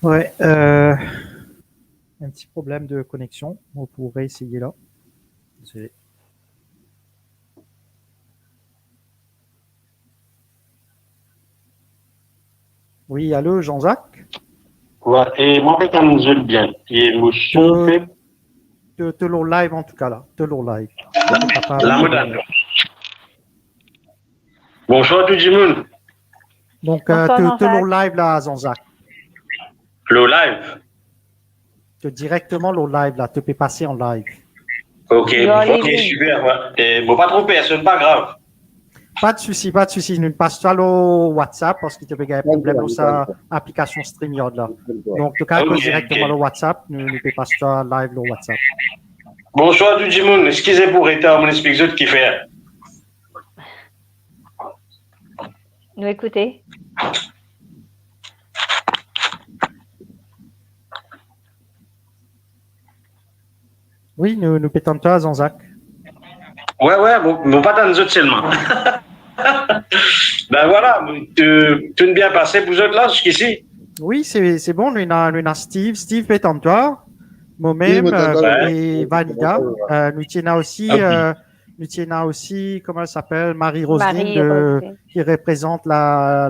Wi, euh, enn ti problem de koneksion. Mo pou reesey la. Dezole. Wi, alo, Jean-Jacques? Wi, e mwa pe tann zot bien. E mo son pe... To, to lor live antouka la. To lor live. To kapav... La mo tann. Bonswar tou dimoun. Donk, euh, to, to lor live la, Jean-Jacques. Lor live? To direkteman lor live la, to pe pase an live. Ok, ok, siper, wi. E mo pa trouv personn, pa grav. Pa de sousi, pa de sousi. Nou pas twa lor WhatsApp parski to pe gagn problem lor sa aplikasion StreamYard la. Donk, to kapav koz direkteman lor WhatsApp, nou, nou pe pas twa live lor WhatsApp. Bonswar tou dimoun, eskize pou retar, mo explik zot kifer. Nou ekoute. Wi, nou, nou pe tann twa, Jean-Jacques. Wi, wi, mo, mo pa tann zot selman. Ben vwala, tou, tou bien pase pou zot la, ziskisi? Wi, se, se bon, nou ena, nou ena Steve. Steve pe tann twa. Momem, wi, mo tann twa, euh, e Vanida. Euh, nou ti ena osi, euh, nou ti ena osi, kouma li apel, Marie-Roseline, Marie-Roseline, ki reprezant la,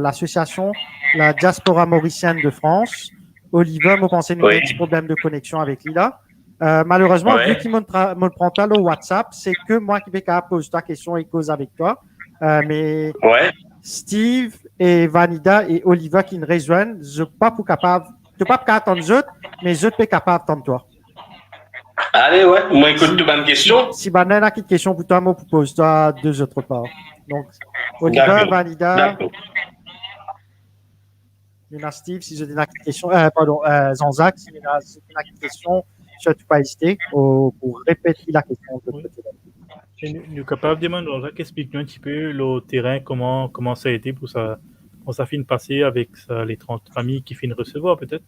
lasosiasion La Diaspora Mauricienne de France. Oliver, mo panse nou ena ti problem de koneksion avek li la. Euh, malerezman, vi ki mo pran twa lor WhatsApp, se ke mwa ki pe kapav poz twa kestion e koz avek twa. Euh, me Steve e Vanida e Oliver ki rezwenn, zot pa pou kapav, to pa pou kapav tann zot, me zot pe kapav tann twa. Ale, wi, mo ekout tou bann kestion. Si, si bann-la ena kit kestion pou twa, mo pou poz twa de zot par. Donk, Oliver, Vanida, nou ena Steve, si zot ena kit kestion, euh, pardon, euh, Jean-Jacques, si zot ena, si zot ena kit kestion, sirtou pa ezite, ou, ou repet lakestion de lot kote. E nou, nou kapav demann Jean-Jacques explik nou enn tipe lor terin, kouma, kouma sa ete pou sa, kouma sa finn pase avek sa, le trant fami ki finn resevwar, petet?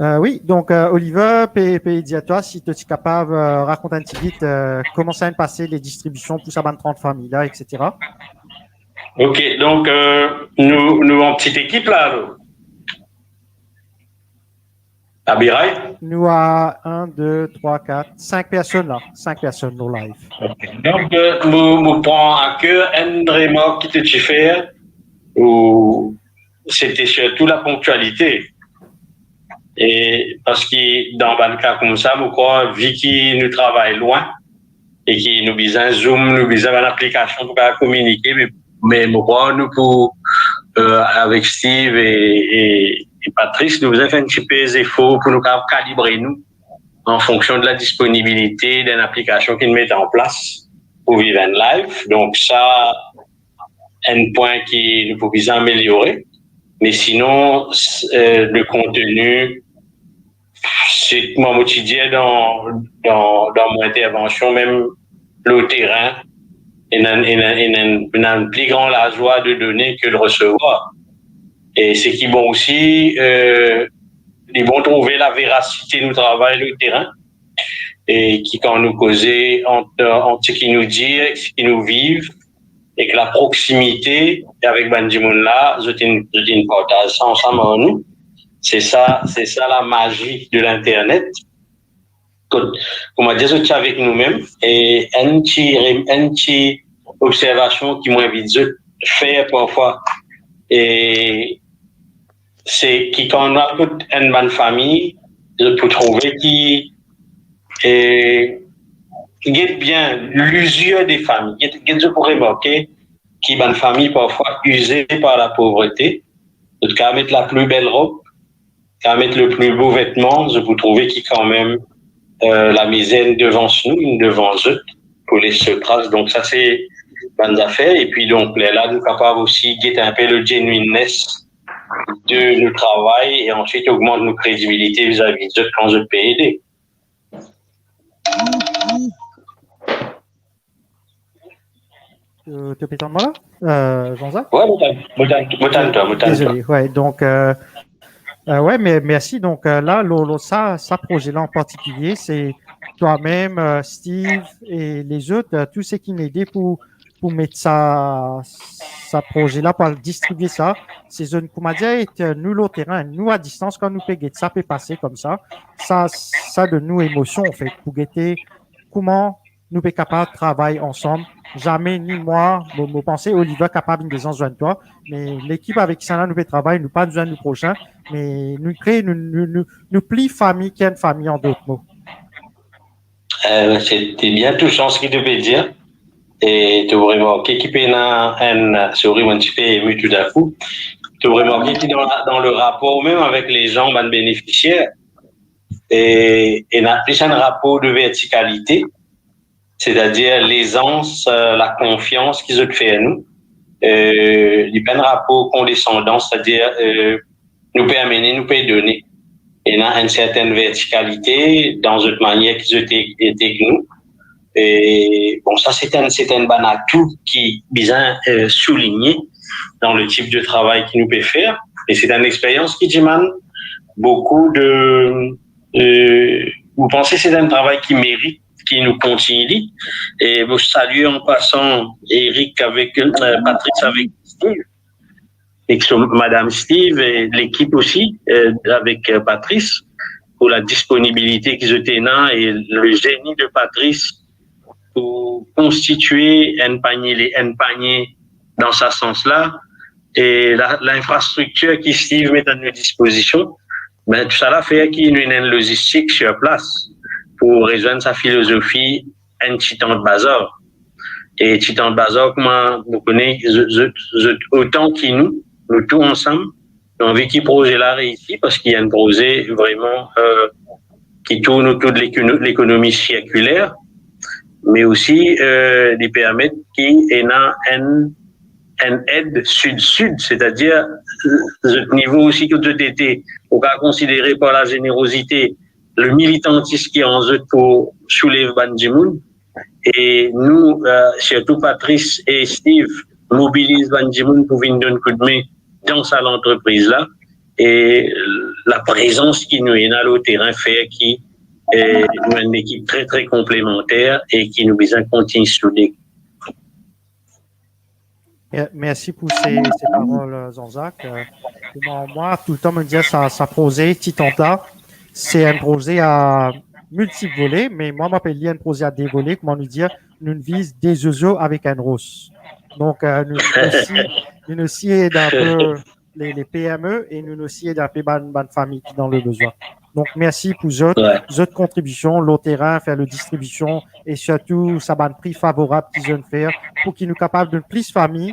Euh, wi, donk, euh, Oliver pe, pe dir twa si to ti kapav, euh, rakont enn tigit, euh, kouma sa inn pase le distribision pou sa bann trant fami la, et cetera. Ok, donk, euh, nou, nou an ti ekip la, alor? Abiray? Nou a enn, de, trwa, kat, sink personn la, sink personn lor live. Ok. Donk, euh, mo, mo pran a ker enn remark ki to ti fer, ou sete sirtou laponktialite. E parski dan bann ka koumsa, mo krwar, vi ki nou travay lwin e ki nou bizin Zoom, nou bizin bann aplikasion pou kapav kominike, me, me mo krwar nou pou, euh, avek Steve e, e, e Patrice, nou bizin fer enn tipe zefor pou nou kapav kalibre nou an fonksion de la disponibilite de enn aplikasion ki nou met an plas pou viv enn live. Donk sa, enn pwin ki nou pou bizin ameliore, me sinon, s-, euh, le konteni, se kouma mo ti dir dan, dan, dan mo intervansion, mem lor terin, ena, ena, ena, ena enn pli gran lazwa de done ke de resevwar. E seki bon osi, euh, li bon trouve laverasite nou travay lor terin, e ki kan nou koze ant, ant seki nou dir, seki nou viv, ek laproksimite avek bann dimoun la, zot inn, zot inn partaz sa ansam ar nou. Se sa, se sa lamazi de linternet. Kot, kouma dir, zot ti avek noumem, e enn ti, enn ti observasion ki mo invit zot fer parfwa, e se ki kan nou al kot enn bann fami, zot pou trouve ki, e, get bien lizir de fami, get, get zot pou remarke ki bann fami parfwa ize par lapovrete, zot kapav met lapli bel rob, kapav met le pli bo vetman, zot pou trouve ki kanmem, euh, lamizer inn devans nou, inn devans zot pou les so tras. Donk sa se bann zafer. Epi donk lerla nou kapav osi get enpe le genuineness de nou travay e answit ogmant nou kredibilite vizavi zot kan zot pe ede. To, to pe tann mwa la, euh, Jean-Jacques? Wi, mo tann, mo tann, mo tann twa, mo tann twa. Dezole, wi, donk, euh, euh, wi, me, mersi. Donk, euh, la, lor, lor sa, sa proze la an partikilie, se twa mem, euh, Steve e lezot, euh, tou seki inn ede pou, pou met sa, sa proze la, pou al distribie sa. Se zot, kouma dir, et, euh, nou lor terin, nou a distans, kan nou pe get sa pe pase koumsa, sa, sa donn nou emosion, anfet, pou gete kouma nou pe kapav travay ansam. Zame ni mwa, mo, mo panse Oliver kapav inn deza zwenn twa, me lekip avek kisannla nou pe travay, nou pa zwenn nou prosin, me nou kre, nou, nou, nou, nou pli fami ki enn fami, an dot mo. Euh, se, se bien tousan seki to pe dir. E to remarke ki pena enn, sorry, mo enn tipe emi toudakou. To remarke ki dan, dan le rapor mem avek lezan, bann benefisier, e, ena plis enn rapor de vertikalite, setadir lezans, euh, lakonfians ki zot fer nou. Euh, li pa enn rapor kondesandans, setadir, euh, nou pe amene, nou pe done. Ena enn sertenn vertikalite dan zot manier ki zot e-, ede ek nou. E, bon, sa se enn, se enn bann atou ki bizin, euh, souligne dan le tip de travay ki nou pe fer. E se enn experyans ki dimann boukou de, euh, mo panse se enn travay ki merit ki nou kontign li. E mo salie an pasan Eric avek, euh, Patrice avek Steve, ek so madam Steve e lekip osi, euh, avek, euh, Patrice, pou la disponibilite ki zot ena e le zeni de Patrice pou konstitie enn panie, enn panie dan sa sans la. E la, linfrastriktir ki Steve met a nou dispozision, ben, tousala fer ki nou ena enn lozistik sir plas pou rezwenn sa filozofi enn ti tant bazar. E ti tant bazar, kouma nou kone, zot, zot, zot otan ki nou, nou tou ansam, nou anvi ki proze la reisi, parski enn proze vreman, euh, ki tourn otour de lekono-, lekonomi sirkiler, me osi, euh, li permet ki ena enn, enn ed sid-sid, setadir, euh, zot nivo osi kot zot ete, ou kapav konsidere par la zenerozite, le militantis ki an zot pou soulev bann dimoun. E nou, euh, sirtou Patrice e Steve, mobiliz bann dimoun pou vinn donn koudme dan sa lantrepriz la. E laprezans ki nou ena lor terin fer ki, eh, nou enn lekip tre, tre konplemanter e ki nou bizin kontign soude. Mer-, mersi pou se, se parol, euh, Jean-Jacques. Euh, pou mwa, mwa, toultan mo dir sa, sa proze Titant la, se enn proze a miltip vole, me mwa, mo apel li enn proze a de vole, kouma nou dir, nou viz de zozo avek enn ros. Donk, euh, nou osi, nou osi ed enpe le, le P M E e nou osi ed enpe bann, bann fami ki dan le bezwin. Donk, mersi pou zot, wi, zot kontribision lor terin, fer le distribision e sirtou sa bann pri favorab ki zot fer pou ki nou kapav donn plis fami,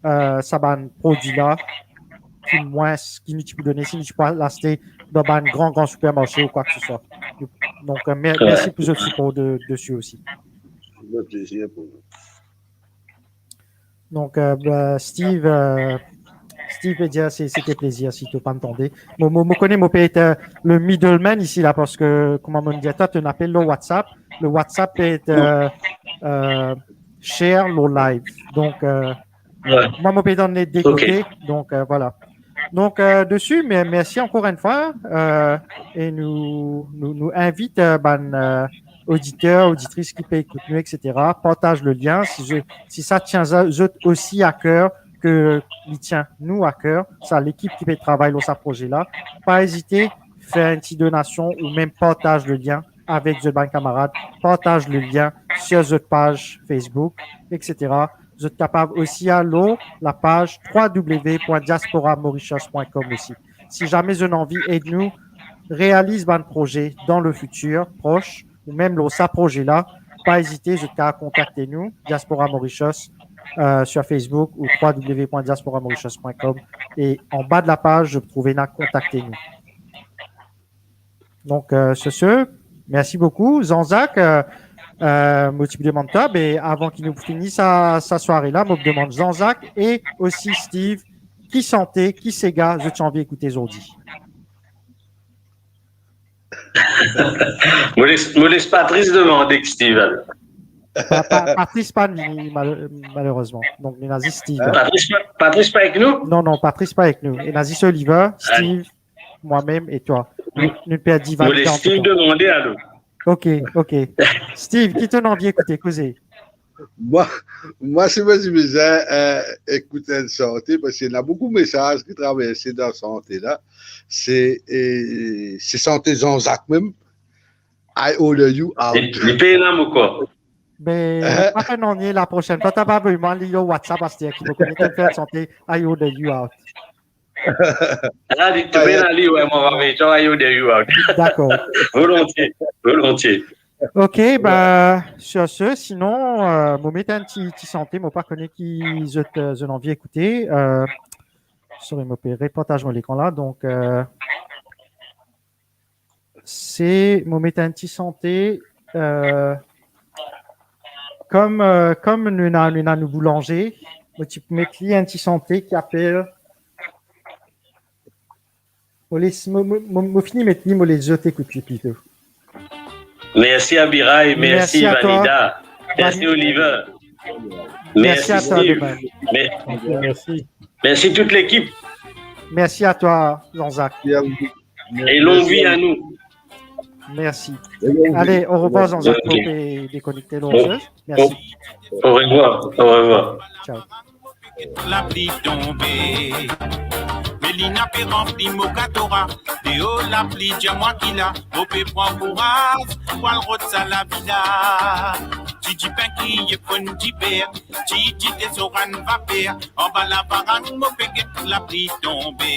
euh, sa bann prodwi la ki mwins ki nou ti pou done si nou ti pou al aste dan bann gran, gran sipermarse ou kwa ke se swa. Donk, euh, mer-, wi, mersi pou zot sipor de, desi osi. Le plezir pou nou. Donk, euh, ba, Steve, euh, Steve pe dir se, se te plezir si to pa'nn tande. Mo, mo, mo kone mo pe et, euh, le middleman isi la, parski, kouma mo dir twa, to inn apel lor WhatsApp. Le WhatsApp pe et, euh, euh, share lor live. Donk, euh, wi, mwa, mo pe dan le de kote. Ok. Donk, euh, vwala. Donk, euh, desi, me-, mersi ankor enn fwa, euh, e nou, nou, nou invit, euh, bann, euh, oditer, oditris ki pe ekout nou, et cetera, partaz le lien. Si ze-, si sa tien za-, zot osi a ker, ke li tien nou a ker, sa lekip ki pe travay lor sa proze la, pa ezite fer enn ti donasion ou mem partaz le lien avek zot bann kamarad, partaz le lien sir zot paz Facebook, et cetera. Zot kapav osi al lor lapaz w w w point diaspora mauritius point com osi. Si zame zot ena anvi ed nou realiz bann proze dan le fitir pros, ou mem lor sa proze la, pa ezite, zot kapav kontakte nou, Diaspora Mauritius, euh, sir Facebook ou w w w point diaspora mauritius point com, e anba de lapaz, zot pou trouve ena kontakte nou. Donk, euh, sir se, mersi boukou. Jean-Jacques, euh, euh, mo ti pou demann twa, me avan ki nou fini sa, sa sware la, mo pou demann Jean-Jacques e osi Steve, ki sante, ki sega zot ti anvi ekoute zordi? Mo les, mo les Patrice demande ek Steve, alor. Pa, pa, Patrice pa vini, mal-, malerezman. Donk, ena zis Steve. Patrice pa, Patrice pa ek nou? Non, non, Patrice pa ek nou. Ena zis Oliver, Steve, mwa mem e twa. Nou, nou perdi Mo les Steve demande, alor. Ok, ok. Steve, ki to ena anvi ekoute, koze? Mwa, mwa, si mo ti bizin, euh, ekout enn sante, parski ena boukou mesaz ki traverse dan sante la. Se, euh, se sante Jean-Jacques mem, I Order You Out. Li, li pena mo kor. Be, pa fer nanye, laprosien fwa, to kapav avoy mwa li lor WhatsApp aster ki mo kone to fer sante I Order You Out. Ah, li, to pena li, wi, mo va met I Order You Out. Dakor. Volontie, volontie. Ok, ba, sir se, sinon, euh, mo met enn ti, ti sante, mo pa kone ki zot, euh, zot ena anvi ekoute. Euh, sorry, mo pe repartaz mo lekran la, donk, euh, se, mo met enn ti sante, euh, kom, euh, kom nou ena, nou ena nou boulanze, mo ti pou met li enn ti sante ki apel Mo les, mo, mo, mo, mo fini met li, mo les zot ekout li plito. Mersi Abiray, mersi Vanida, mersi Oliver. Mersi Steve. Mersi tout lekip. Mersi a twa, Jean-Jacques. E long vi a nou. Merci. Allez, au revoir, Jean-Jacques. Ok. Mo pe dekonekte lor zot. Merci. Au revoir. Au revoir. Ciao. Lapli tonbe, Melina pe ranpli mo katora. Deor lapli, dir mwa ki la, mo pe pran kouraz pou al rod sa lavi la. Ti dipin kriye fonn diber, ti dite so rann vaper. Anba lavarang mo pe get lapli tonbe.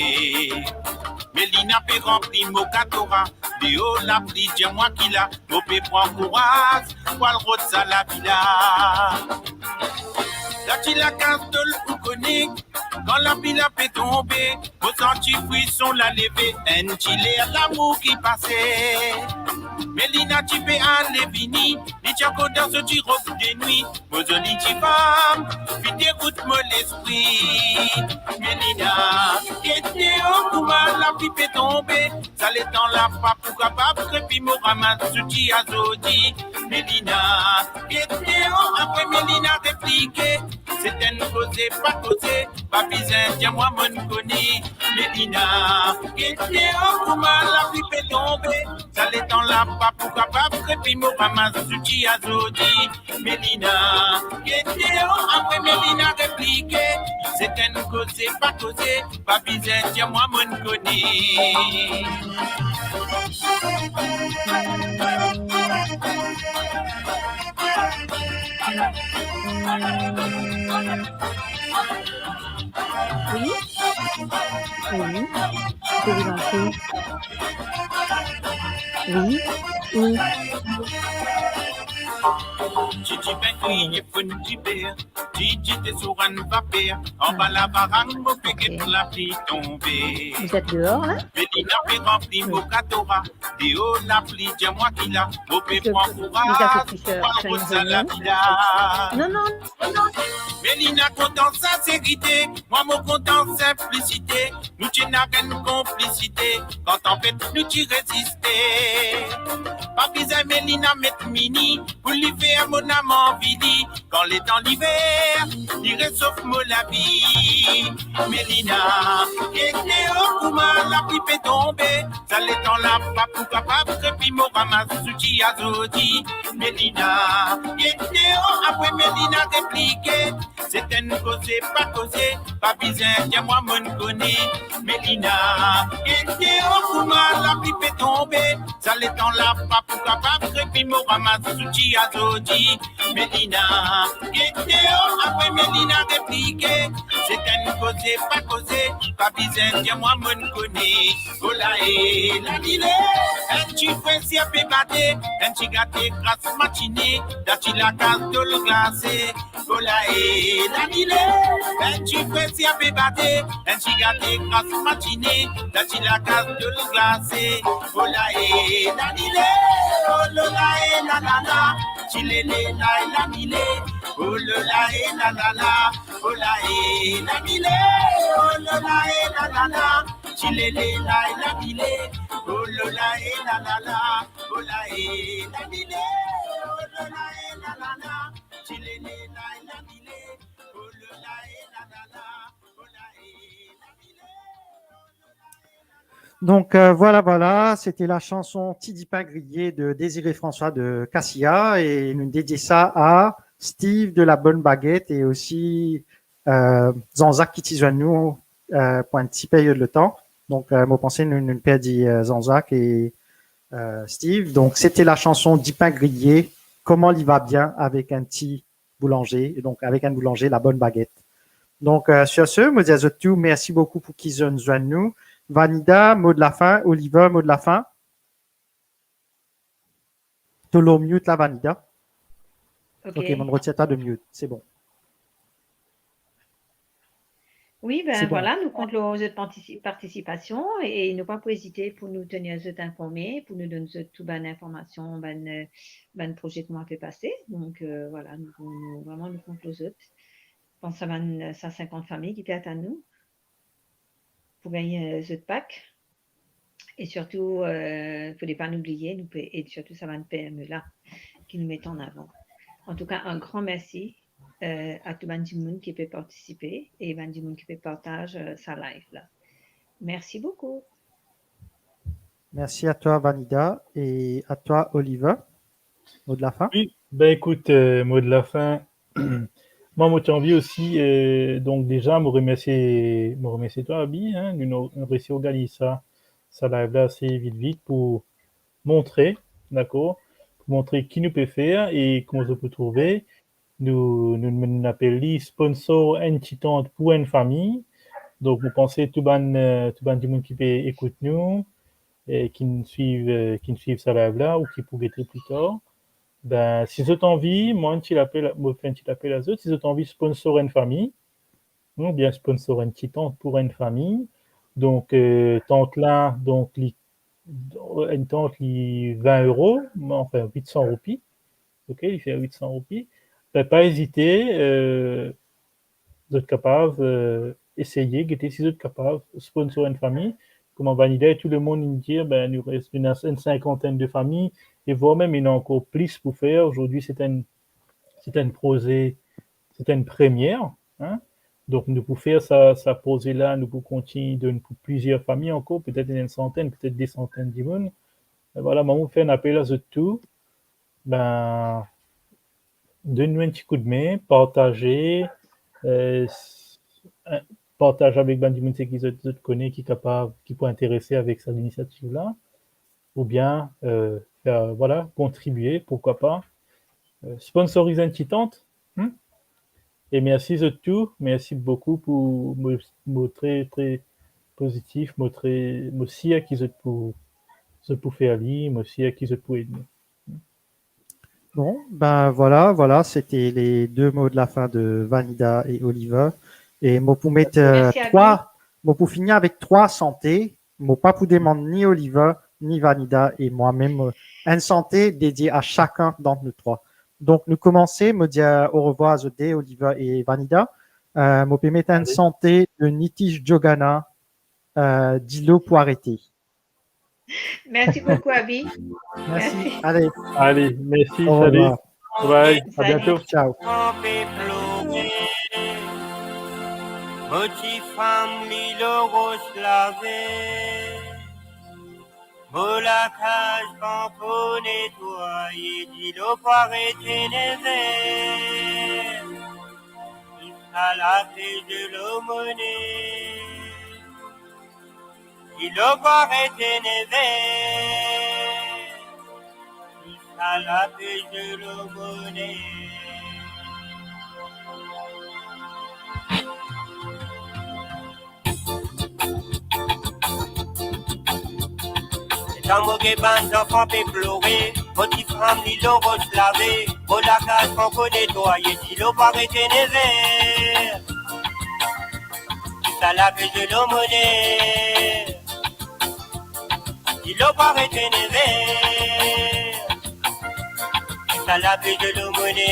Melina pe ranpli mo katora, deor lapli, dir mwa ki la, mo pe pran kouraz pou al rod sa lavi la. Dati lakaz tol ou kone, kan lapli la pe tonbe, mo santi frison la leve, enn ti ler lamour ki pase. Melina ti pe ale vini, li ti ankor dan so ti rob de nwi, mo zoli ti fam, finn degout mo lespri. Melina, get deor kouma lapli pe tonbe, sa letan la pa pou kapav krepi, mo ramas so ti azordi. Melina, get deor, apre Melina replike, se enn koze pa koze, pa bizin dir mwa, monn kone. Melina, get deor kouma lapli pe tonbe, sa letan la pa pou kapav krepi, mo ramas so ti azordi. Melina, get deor, apre Melina replike, se enn koze pa koze, pa bizin dir mwa, monn kone. Oui. Oui. Ti dipin kriye fonn diber, ti dite so rann vaper. Anba lavarang mo pe get lapli tonbe. Vous êtes dehors, là ? Melina pe ranpli mo katora. Deor lapli, dir mwa ki la, mo pe pran kouraz pou al rod sa lavi la. Non, non, non. Melina kontan sinserite, mwa mo kontan sinplisite. Nou ti ena enn konplisite, kan tanpet nou ti reziste. Pa bizin Melina met mini pou li fer mo nam anvi li. Kan letan liver, li resof mo lavi. Melina, get deor kouma lapli pe tonbe, sa letan la pa pou kapav krepi, mo ramas so ti azordi. Melina, get deor, apre Melina replike, se enn koze pa koze, pa bizin dir mwa, monn kone. Melina, get deor kouma lapli pe tonbe, sa letan la pa pou kapav krepi, mo ramas so ti azordi. Melina, get deor, apre Melina replike, se enn koze pa koze, pa bizin dir mwa, monn kone. Ola e lalile, enn ti fre sir pe bate, enn ti gate gras matine, dan ti lakaz tol glase. Ola e lalile, enn ti fre sir pe bate, enn ti gate gras matine, dan ti lakaz tol glase. Ola e lalile, olola e lalala, ti lele la e lalile. Olola e lalala, ola e lalile, olola e lalala, ti lele la e lalile. Olola e lalala, ola e lalile, olola e lalala, ti lele la e lalile. Olola e lalala, ola e lalile. Donc, euh, voilà, voilà, c'était la chanson Ti dipin griye de Désiré François de Cassia et nous dédions ça à Steve de la Bonne Baguette et aussi, euh, Jean-Jacques ki ti zwenn nou, euh, pou enn ti period letan. Donc, euh, mo panse nou, nou perdi, euh, Jean-Jacques et, euh, Steve. Donc, c'était la chanson Dipin griye, kouma li va bien avek enn ti boulanger, et donc avec un boulanger, la Bonne Baguette. Donc, euh, sur ce, mo dir zot tou mersi boukou pou ki zot zwenn nou. Vanida, mo de la fin. Oliver, mo de la fin. To lor mute la, Vanida. Ok. Ok, mo retir twa de mute, c'est bon. Wi, ben, c'est bon. Voilà, nou kont lor zot partisi-, partisipasion e nou pa pou ezite pou nou tenir zot informe, pou nou donn zot tou bann informasion, bann, euh, bann proze kouma pe pase. Donk, euh, voilà, nou, nou, vreman, nou kont lor zot. Pans sa bann, sa sinkant fami ki pe atann nou pou gagn, euh, zot pak. E sirtou, euh, fode pa nou bliye, nou pe ed sirtou sa bann P M E la ki nou met an avan. Antouka, enn gran mersi, euh, a tou bann dimoun ki pe partisipe e bann dimoun ki pe partaz, euh, sa live la. Mersi boukou. Merci à toi, Vanida, et à toi, Oliver. Mot de la fin? Wi, ben ekout, euh, mo de la fin. Mwa, mo ti anvi osi, euh, donk deza, mo remersie, mo remersie twa, Abi, hein, nou, nou, nou resi organiz sa, sa live la ase vit, vit pou montre, dakor? Pou montre ki nou pe fer e kouma zot pou trouve. Nou, nou, nou apel li Sponsor enn ti tant pou enn fami. Donk, mo panse tou bann, euh, tou bann dimoun ki pe ekout nou, e ki'nn swiv, euh, ki'nn swiv sa live la ou ki pou gete pli tar, ben, si zot anvi, mo enn ti lapel, mo fer enn ti lapel a zot, si zot anvi sponsor enn fami, oubien sponsor enn ti tant pou enn fami, donk, euh, tant la, donk, li, enn tant, li vin euro, anfin, wit san roupi. Ok, li fer wit san roupi. Ben, pa ezite, euh, zot kapav, euh, eseye, gete si zot kapav sponsor enn fami. Kouma Vanida e tou lemonn inn dir, ben, nou res, nou ena enn sinkantenn de fami, e vwar mem ena ankor plis pou fer. Azordi, se enn, se enn proze, se enn premie, hein. Donk, nou pou fer sa, sa proze la, nou pou kontign donn pou plizier fami ankor, petet enn santenn, petet de santenn dimoun. E vwala, mo fer enn apel a zot tou. Ben, donn nou enn ti koudme, partaze, euh, s-, eh, partaz avek bann dimoun seki zot, zot kone ki kapav, ki pou interese avek sa linisiativ la, oubien, euh, fer, vwala, kontribie, pourquoi pas, euh, sponsoriz enn ti tant, hmm? E mersi zot tou, mersi boukou pou mo, mo tre, tre pozitif, mo tre, mo sir ki zot pou, zot pou fer li, mo sir ki zot pou ed nou. Bon, ben vwala, vwala, sete le de mo de la fin de Vanida e Oliver. E mo pou met, euh, trwa, mo pou fini avek trwa sante. Mo pa pou demann ni Oliver, ni Vanida e mwa mem, euh, enn sante dedie a sakenn dan nou trwa. Donk, nou koumanse, mo dir orevwar a zot de, Oliver e Vanida. Euh, mo pe met enn sante de Nitish Jogana, euh, Dilo pou arete. Merci beaucoup, Abi. Merci. Merci. Allez. Allez, merci, salut. Au revoir. Bye, à bientôt. Ciao. Mo ti fam li lor ros lave, mo lakaz pa ankor netwaye, dilo pou aret ene ver, sa lapez lomone. Dilo pou aret ene ver, sa lapez lomone. Letan mo get bann zanfan pe plore, mo ti fam li lor ros lave, mo lakaz pa ankor netwaye, dilo pou aret ene ver, sa lapez lomone. Dilo pou aret ene ver, sa lapez lomone.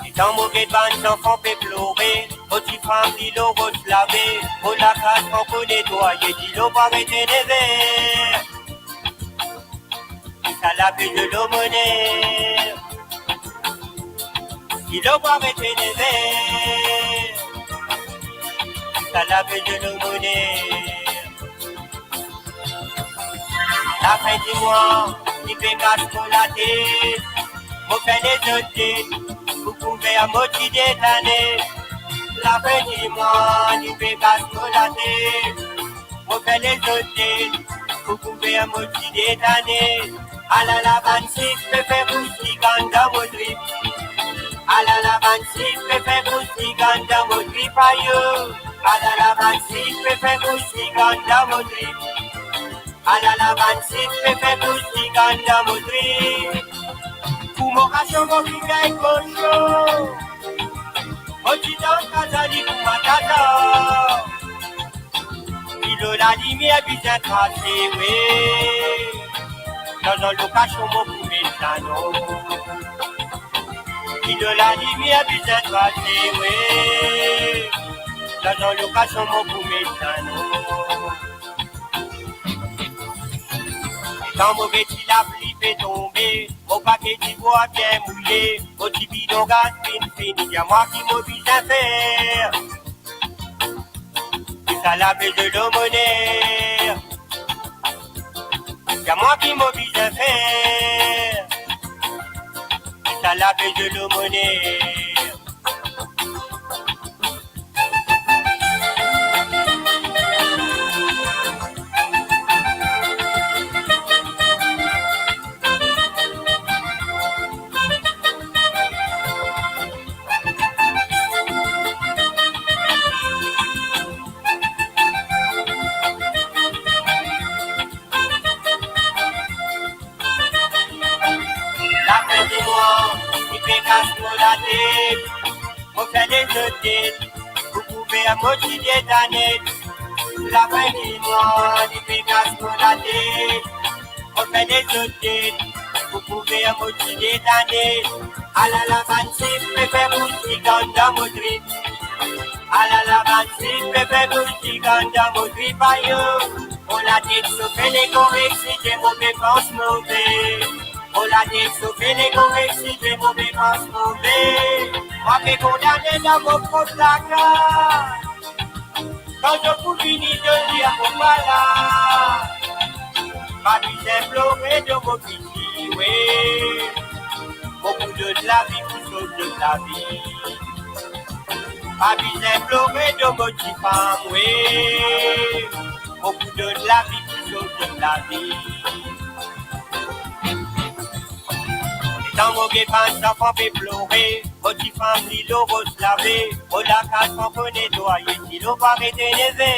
Letan mo get bann zanfan pe plore, mo ti fam li lor ros lave, mo lakaz pa ankor netwaye, dilo pou aret ene ver, sa lapez lomone. Dilo pou aret ene ver, sa lapez lomone. Lafin di mwa, li pe kas mo latet, mo fer lezot tet pou kouver mo ti detane. Lafin di mwa, li pe kas mo latet, mo fer lezot tet pou kouver mo ti detane. Alala bann sik pe fer kous ti gann dan mo trip. Alala bann sik pe fer kous ti gann dan mo trip, ayo. Alala bann sik pe fer kous ti gann dan mo trip. Alala bann sik pe fer kous ti gann dan mo trip. Pou mo rasion mo finn gagn koson, mo ti dan kazali pou matata. Dilo lalimier bizin trase, we. Dan zan lokasion mo pou met sa non. Dilo lalimier bizin trase, we. Dan zan lokasion mo pou met sa non. Kan move ti lapli pe tonbe, mo pake dibwa bien mouye, mo ti bidon gaz finn fini, dir mwa ki mo bizin fer. Sa lape de lomoner, sa mwa ki mo bizin fer. Sa lape de lomoner. Lafin de mwa, li pe kas mo latet. Mo fer lezot det pou kouver mo ti det anet. Lafin de mwa, li pe kas mo latet. Mo fer lezot det pou kouver mo ti det anet. Alala bann sik pe fer boul ti gann dan mo trip. Alala bann sik pe fer boul ti gann dan mo trip, ayo. Mo latet sofe, lekorek site, mo pe pans move. Mo latet sofe, lekorek site, mo pe pans move. Mwa pe kondane dan mo prop lakaz. Kan zot pou vini, zot dir mo pa la. Pa bizin plore dan mo piti, we. Mo pou donn lavi pou sov zot lavi. Pa bizin plore dan mo ti fam, we. Mo pou donn lavi pou sov zot lavi. Letan mo get bann zanfan pe plore, mo ti fam li lor ros lave, mo lakaz pran pou netwaye, dilo pa ret enerve.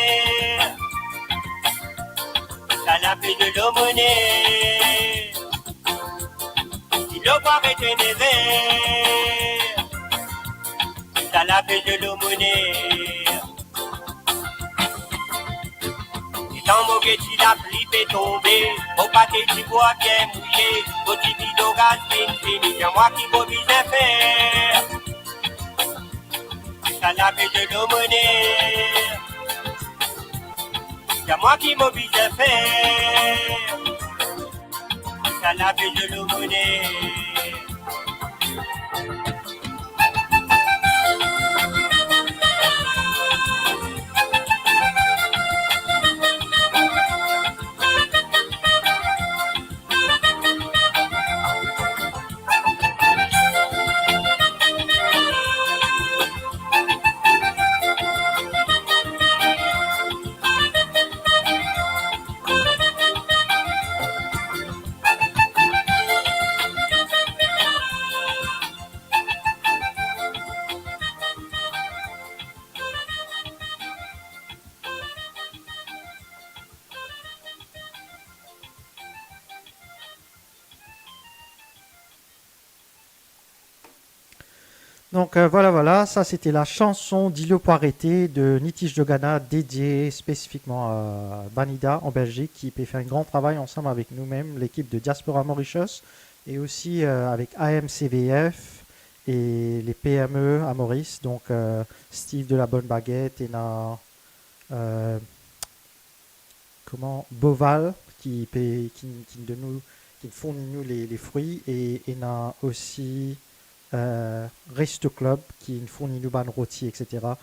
Sa lape de lomoner, dilo pa ret enerve. Sa lape de lomoner. Letan mo get ti lapli pe tonbe, mo pate dibwa bien mouye, mo ti bidon gaz finn fini, se mwa ki mo bizin fer. Sa lape de lomoner, se mwa ki mo bizin fer. Sa lape de lomoner. Donc, euh, voilà, voilà, ça c'était la chanson Dilo pou arete de Nitish Dogana, dédiée spécifiquement à Vanida en Belgique, qui peut faire un grand travail ensemble avec nous-mêmes, l'équipe de Diaspora Mauritius, et aussi, euh, avec A M C V F et les P M E à Maurice, donc, euh, Steve de la Bonne Baguette, ena, euh, kouma, Boval, ki pe, ki, ki donn nou, ki fourni nou les, les fruits, et ena aussi, euh, Resto Club, ki fourni nou bann roti, et cetera.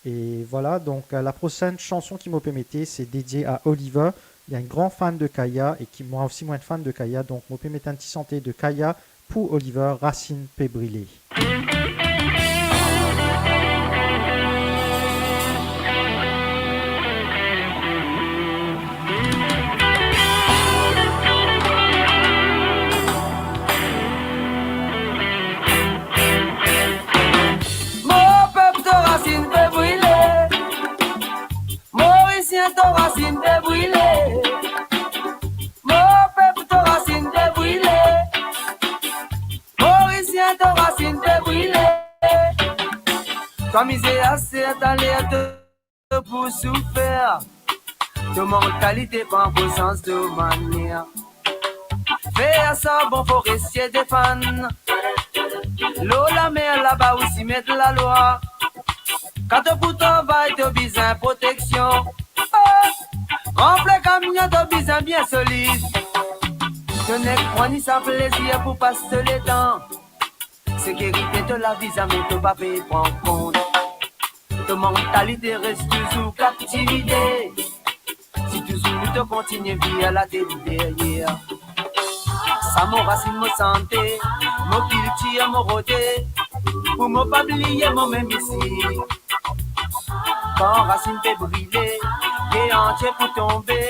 Et voilà, donc, euh, la prochaine chanson ki mo pe mete, c'est dédié à Oliver. Il est un grand fan de Kaya et qui, moi aussi, moi, un fan de Kaya. Donc, mo pe met un petit santé de Kaya pour Oliver, Racine pe brile. Mo pep, to rasinn pe brile. Morisien, to rasinn pe brile. Mo pep, to rasinn pe brile. Morisien, to rasinn pe brile. To amize ase, taler to pou soufer. To mank kalite, pran konsans to manier. Fer sa bon, Forestier defann. Lor lamer laba osi met lalwa. Kan to pou travay, to bizin proteksion. Oh! Ranfle kamion, to bizin bien solid. To nek pran ni sa plezir pou pas to letan. Sekirite to lavi, zame to pa pe pran kont. To mantalite res touzour kaptivite. Si touzour to kontinie vir latet deryer. Sa mo rasinn, mo sante, mo kiltir, mo rote. Pou mo pa bliye momem isi. Kan rasinn pe brile, pie antie pou tonbe.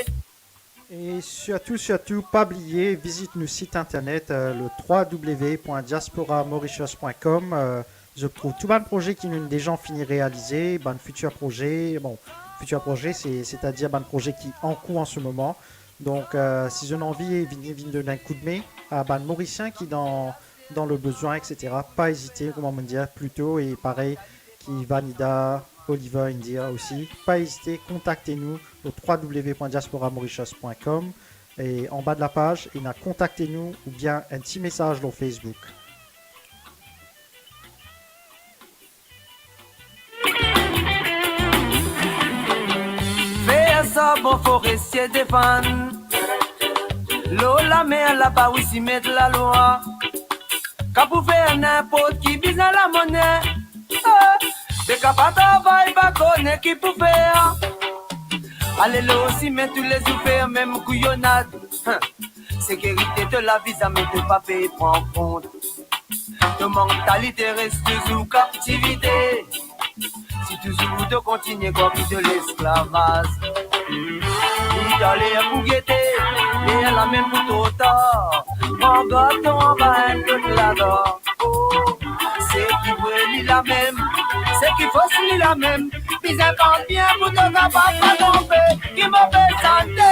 E sirtou, sirtou, pa bliye, vizit nou sit internet, euh, le trois W point diaspora mauritius point com. Euh, zot trouv tou bann proze ki nou deza fini realize, bann fitir proze. Bon, fitir proze, se, setadir bann proze ki ankour an se moman. Donk, euh, si zot anvi vini, vinn donn enn koudme a bann Morisien ki dan, dan le bezwin, et cetera, pa ezite, kouma mo dir, plito, e parey ki Vanida, Oliver inn dir osi, pa ezite, kontakte nou o trois W point diaspora mauritius point com, e anba de lapaz, ena kontakte nou oubien enn ti mesaz lor Facebook. Fer sa bon forestie defann. Lor lamer laba wi si met lalwa. Ka pou fer ninport ki bizin lamone. Eh, be ka pa travay, pa kone ki pou fer. Ale lor sime toulezour, fer mem kouyonad. Sekirite to lavi, zame to pa pe pran kont. To mantalite res touzour kaptivite. Si touzour to kontinie koz de lesklavaz. Li taler pou gete, ler la mem pou tro tar. Pran gard to anba enn lot lagar. Oh, seki vre li lamem, seki fos li lamem. Bizin pans bien pou to kapav pa tonbe. Ki move sante.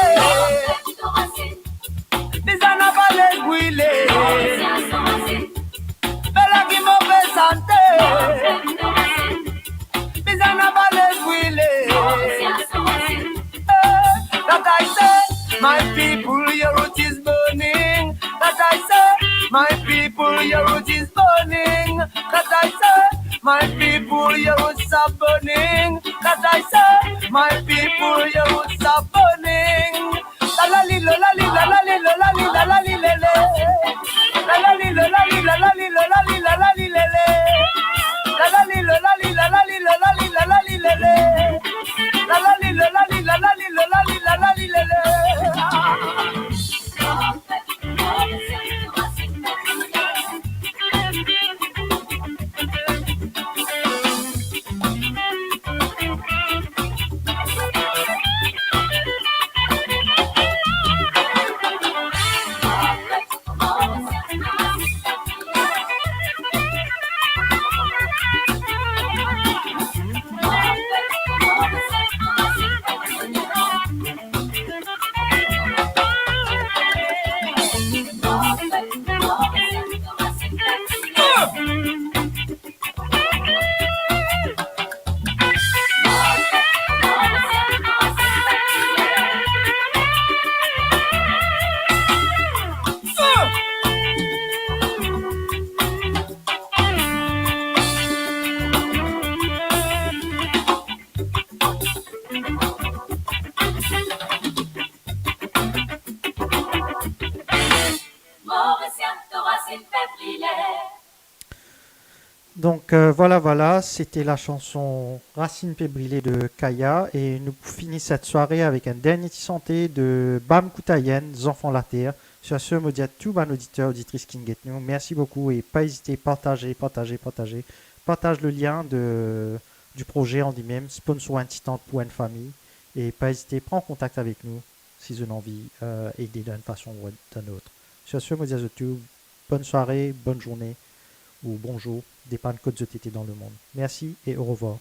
Bizin napa les brile. Bela ki move sante. Bizin napa les brile. Eh, that I say, my people, your root is burning. That I say, my people, your root is burning. That I say, my people, your roots are burning. That I say, my people, your roots are burning. La la li lo la li, la la li lo la li, la la li le le. La la li lo la li, la la li lo la li, la la li le le. La la li lo la li, la la li lo la li, la la li le le. La la li lo la li, la la li lo la li, la la li le le. Donk, euh, vwala, vwala, sete la chanson Rasinn pe brile de Kaya, e nou pou fini set sware avek enn dernie ti sante de Bam Koutayenn, Zanfan Later. Sir se, mo dir tou bann oditer, oditris ki'nn get nou, mersi boukou e pa ezite, partaze, partaze, partaze. Partaz le lien de, du proze an limem, sponsor enn ti tant pou enn fami, e pa ezite pran kontak avek nou si zot anvi, euh, ede dan enn fason ou dan enn lot. Sir se, mo dir zot tou, bonn sware, bonn zourne ou bonzour, depann kot zot ete dan lemond. Mersi e orevwar.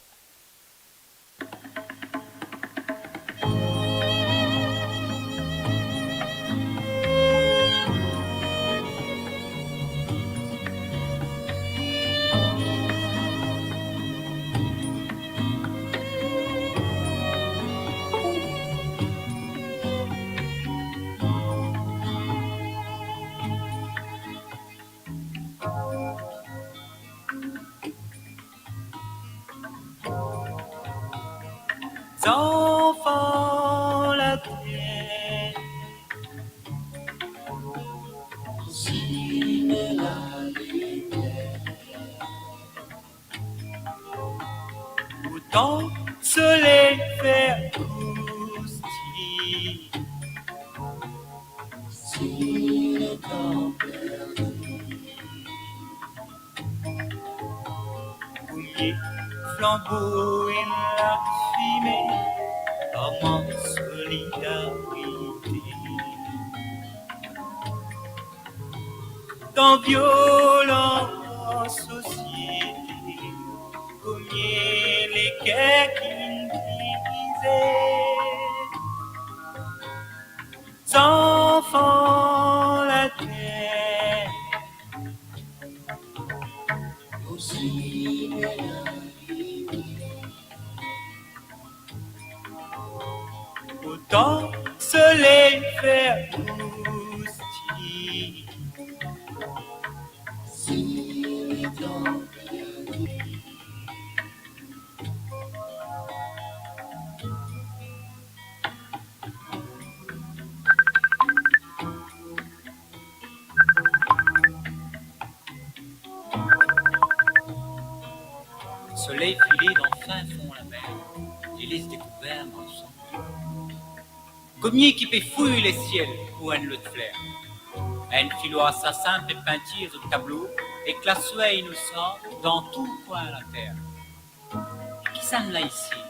Zanfan later, signe lalimier. Pou Otan soley fer kousti, si letan perdi, koumie flanbo inn lafime, kouma solidarite. Dan violans sosiete, koumie leker ki'nn divize. Zanfan later, osi bel lavi. Otan soley fer kousti, si letan perdi. Soley file dan fin fon lamer, li les dekouver marsand. Komie ki pe fouy lesiel pou enn lot fler. Enn filo asasin pe pintir zot tablo ek laswar inosan dan tou kwin later. Kisannla isi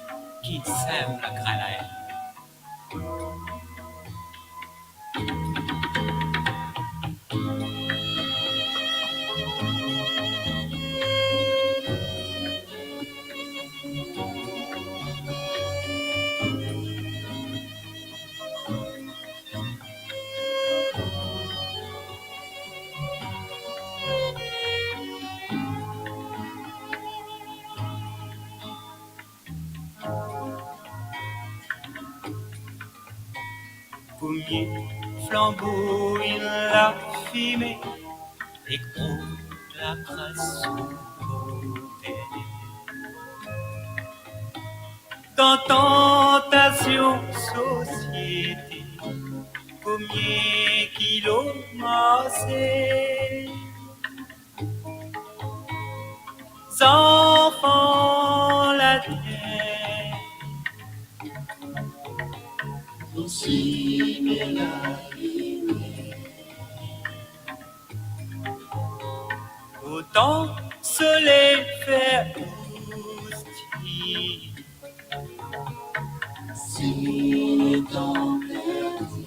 ki'nn sem lagrin laenn? Koumie flanbo inn lafime ek rod lapres sou kote. Dan tantasion sosiete, koumie kilo marse. Zanfan later, osi bel lavi. Otan soley fer kousti, si letan perdi.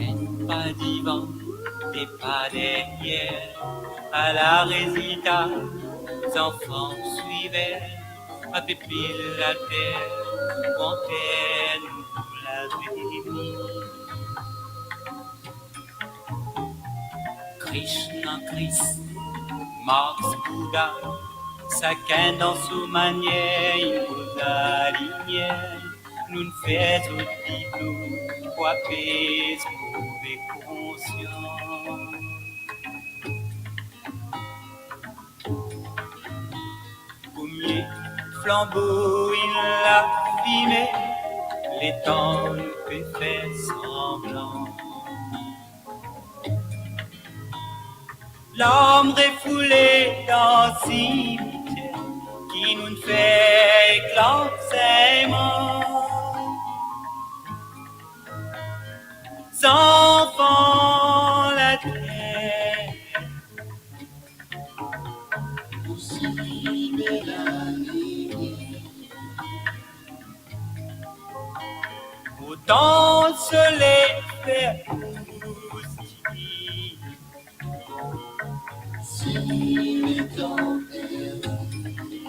Enn pa divan, de pa deryer, ala rezilta, zanfan swiver, ape pil later, pou anter nou lavi. Krishna, Kris, Marx, Bouda, sakenn dan so manier, inn koz lalimier, nou'nn fer zot diplom pou apez move konsians. Koumie flanbo inn lafime, letan nou pe fer sanblan. Larm refoule dan simitier, ki nou'nn fer ek lansegnman. Zanfan later, osi bel lavi. Otan soley fer kousti, si letan perdi.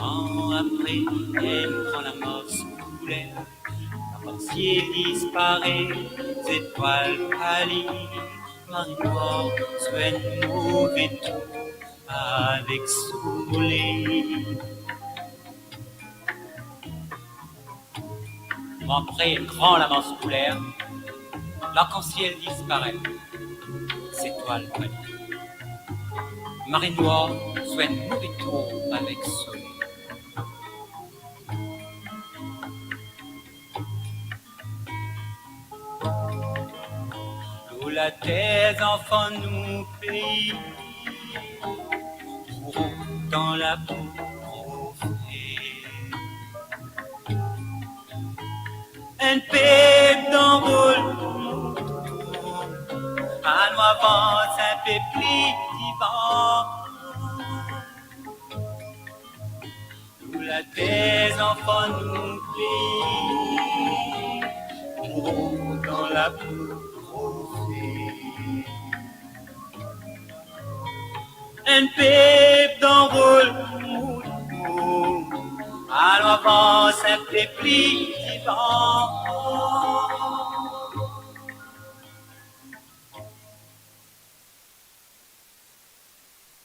An apre, enn gran lamars kouler, Kan siel disparet, zetwal pale, marinwar swegn move tour avek soley. Mo pre enn gran lamars kouler, larkansiel disparet, zetwal pale, marinwar swegn move tour avek soley. Lor later zanfan nou pei, mourou dan lapouvreter. Enn pep dan rol, anou avans enn pe pli divan. Lor later zanfan nou pei, mourou dan lapouvreter. Enn pep dan rol, anou avans enn pe pli divan.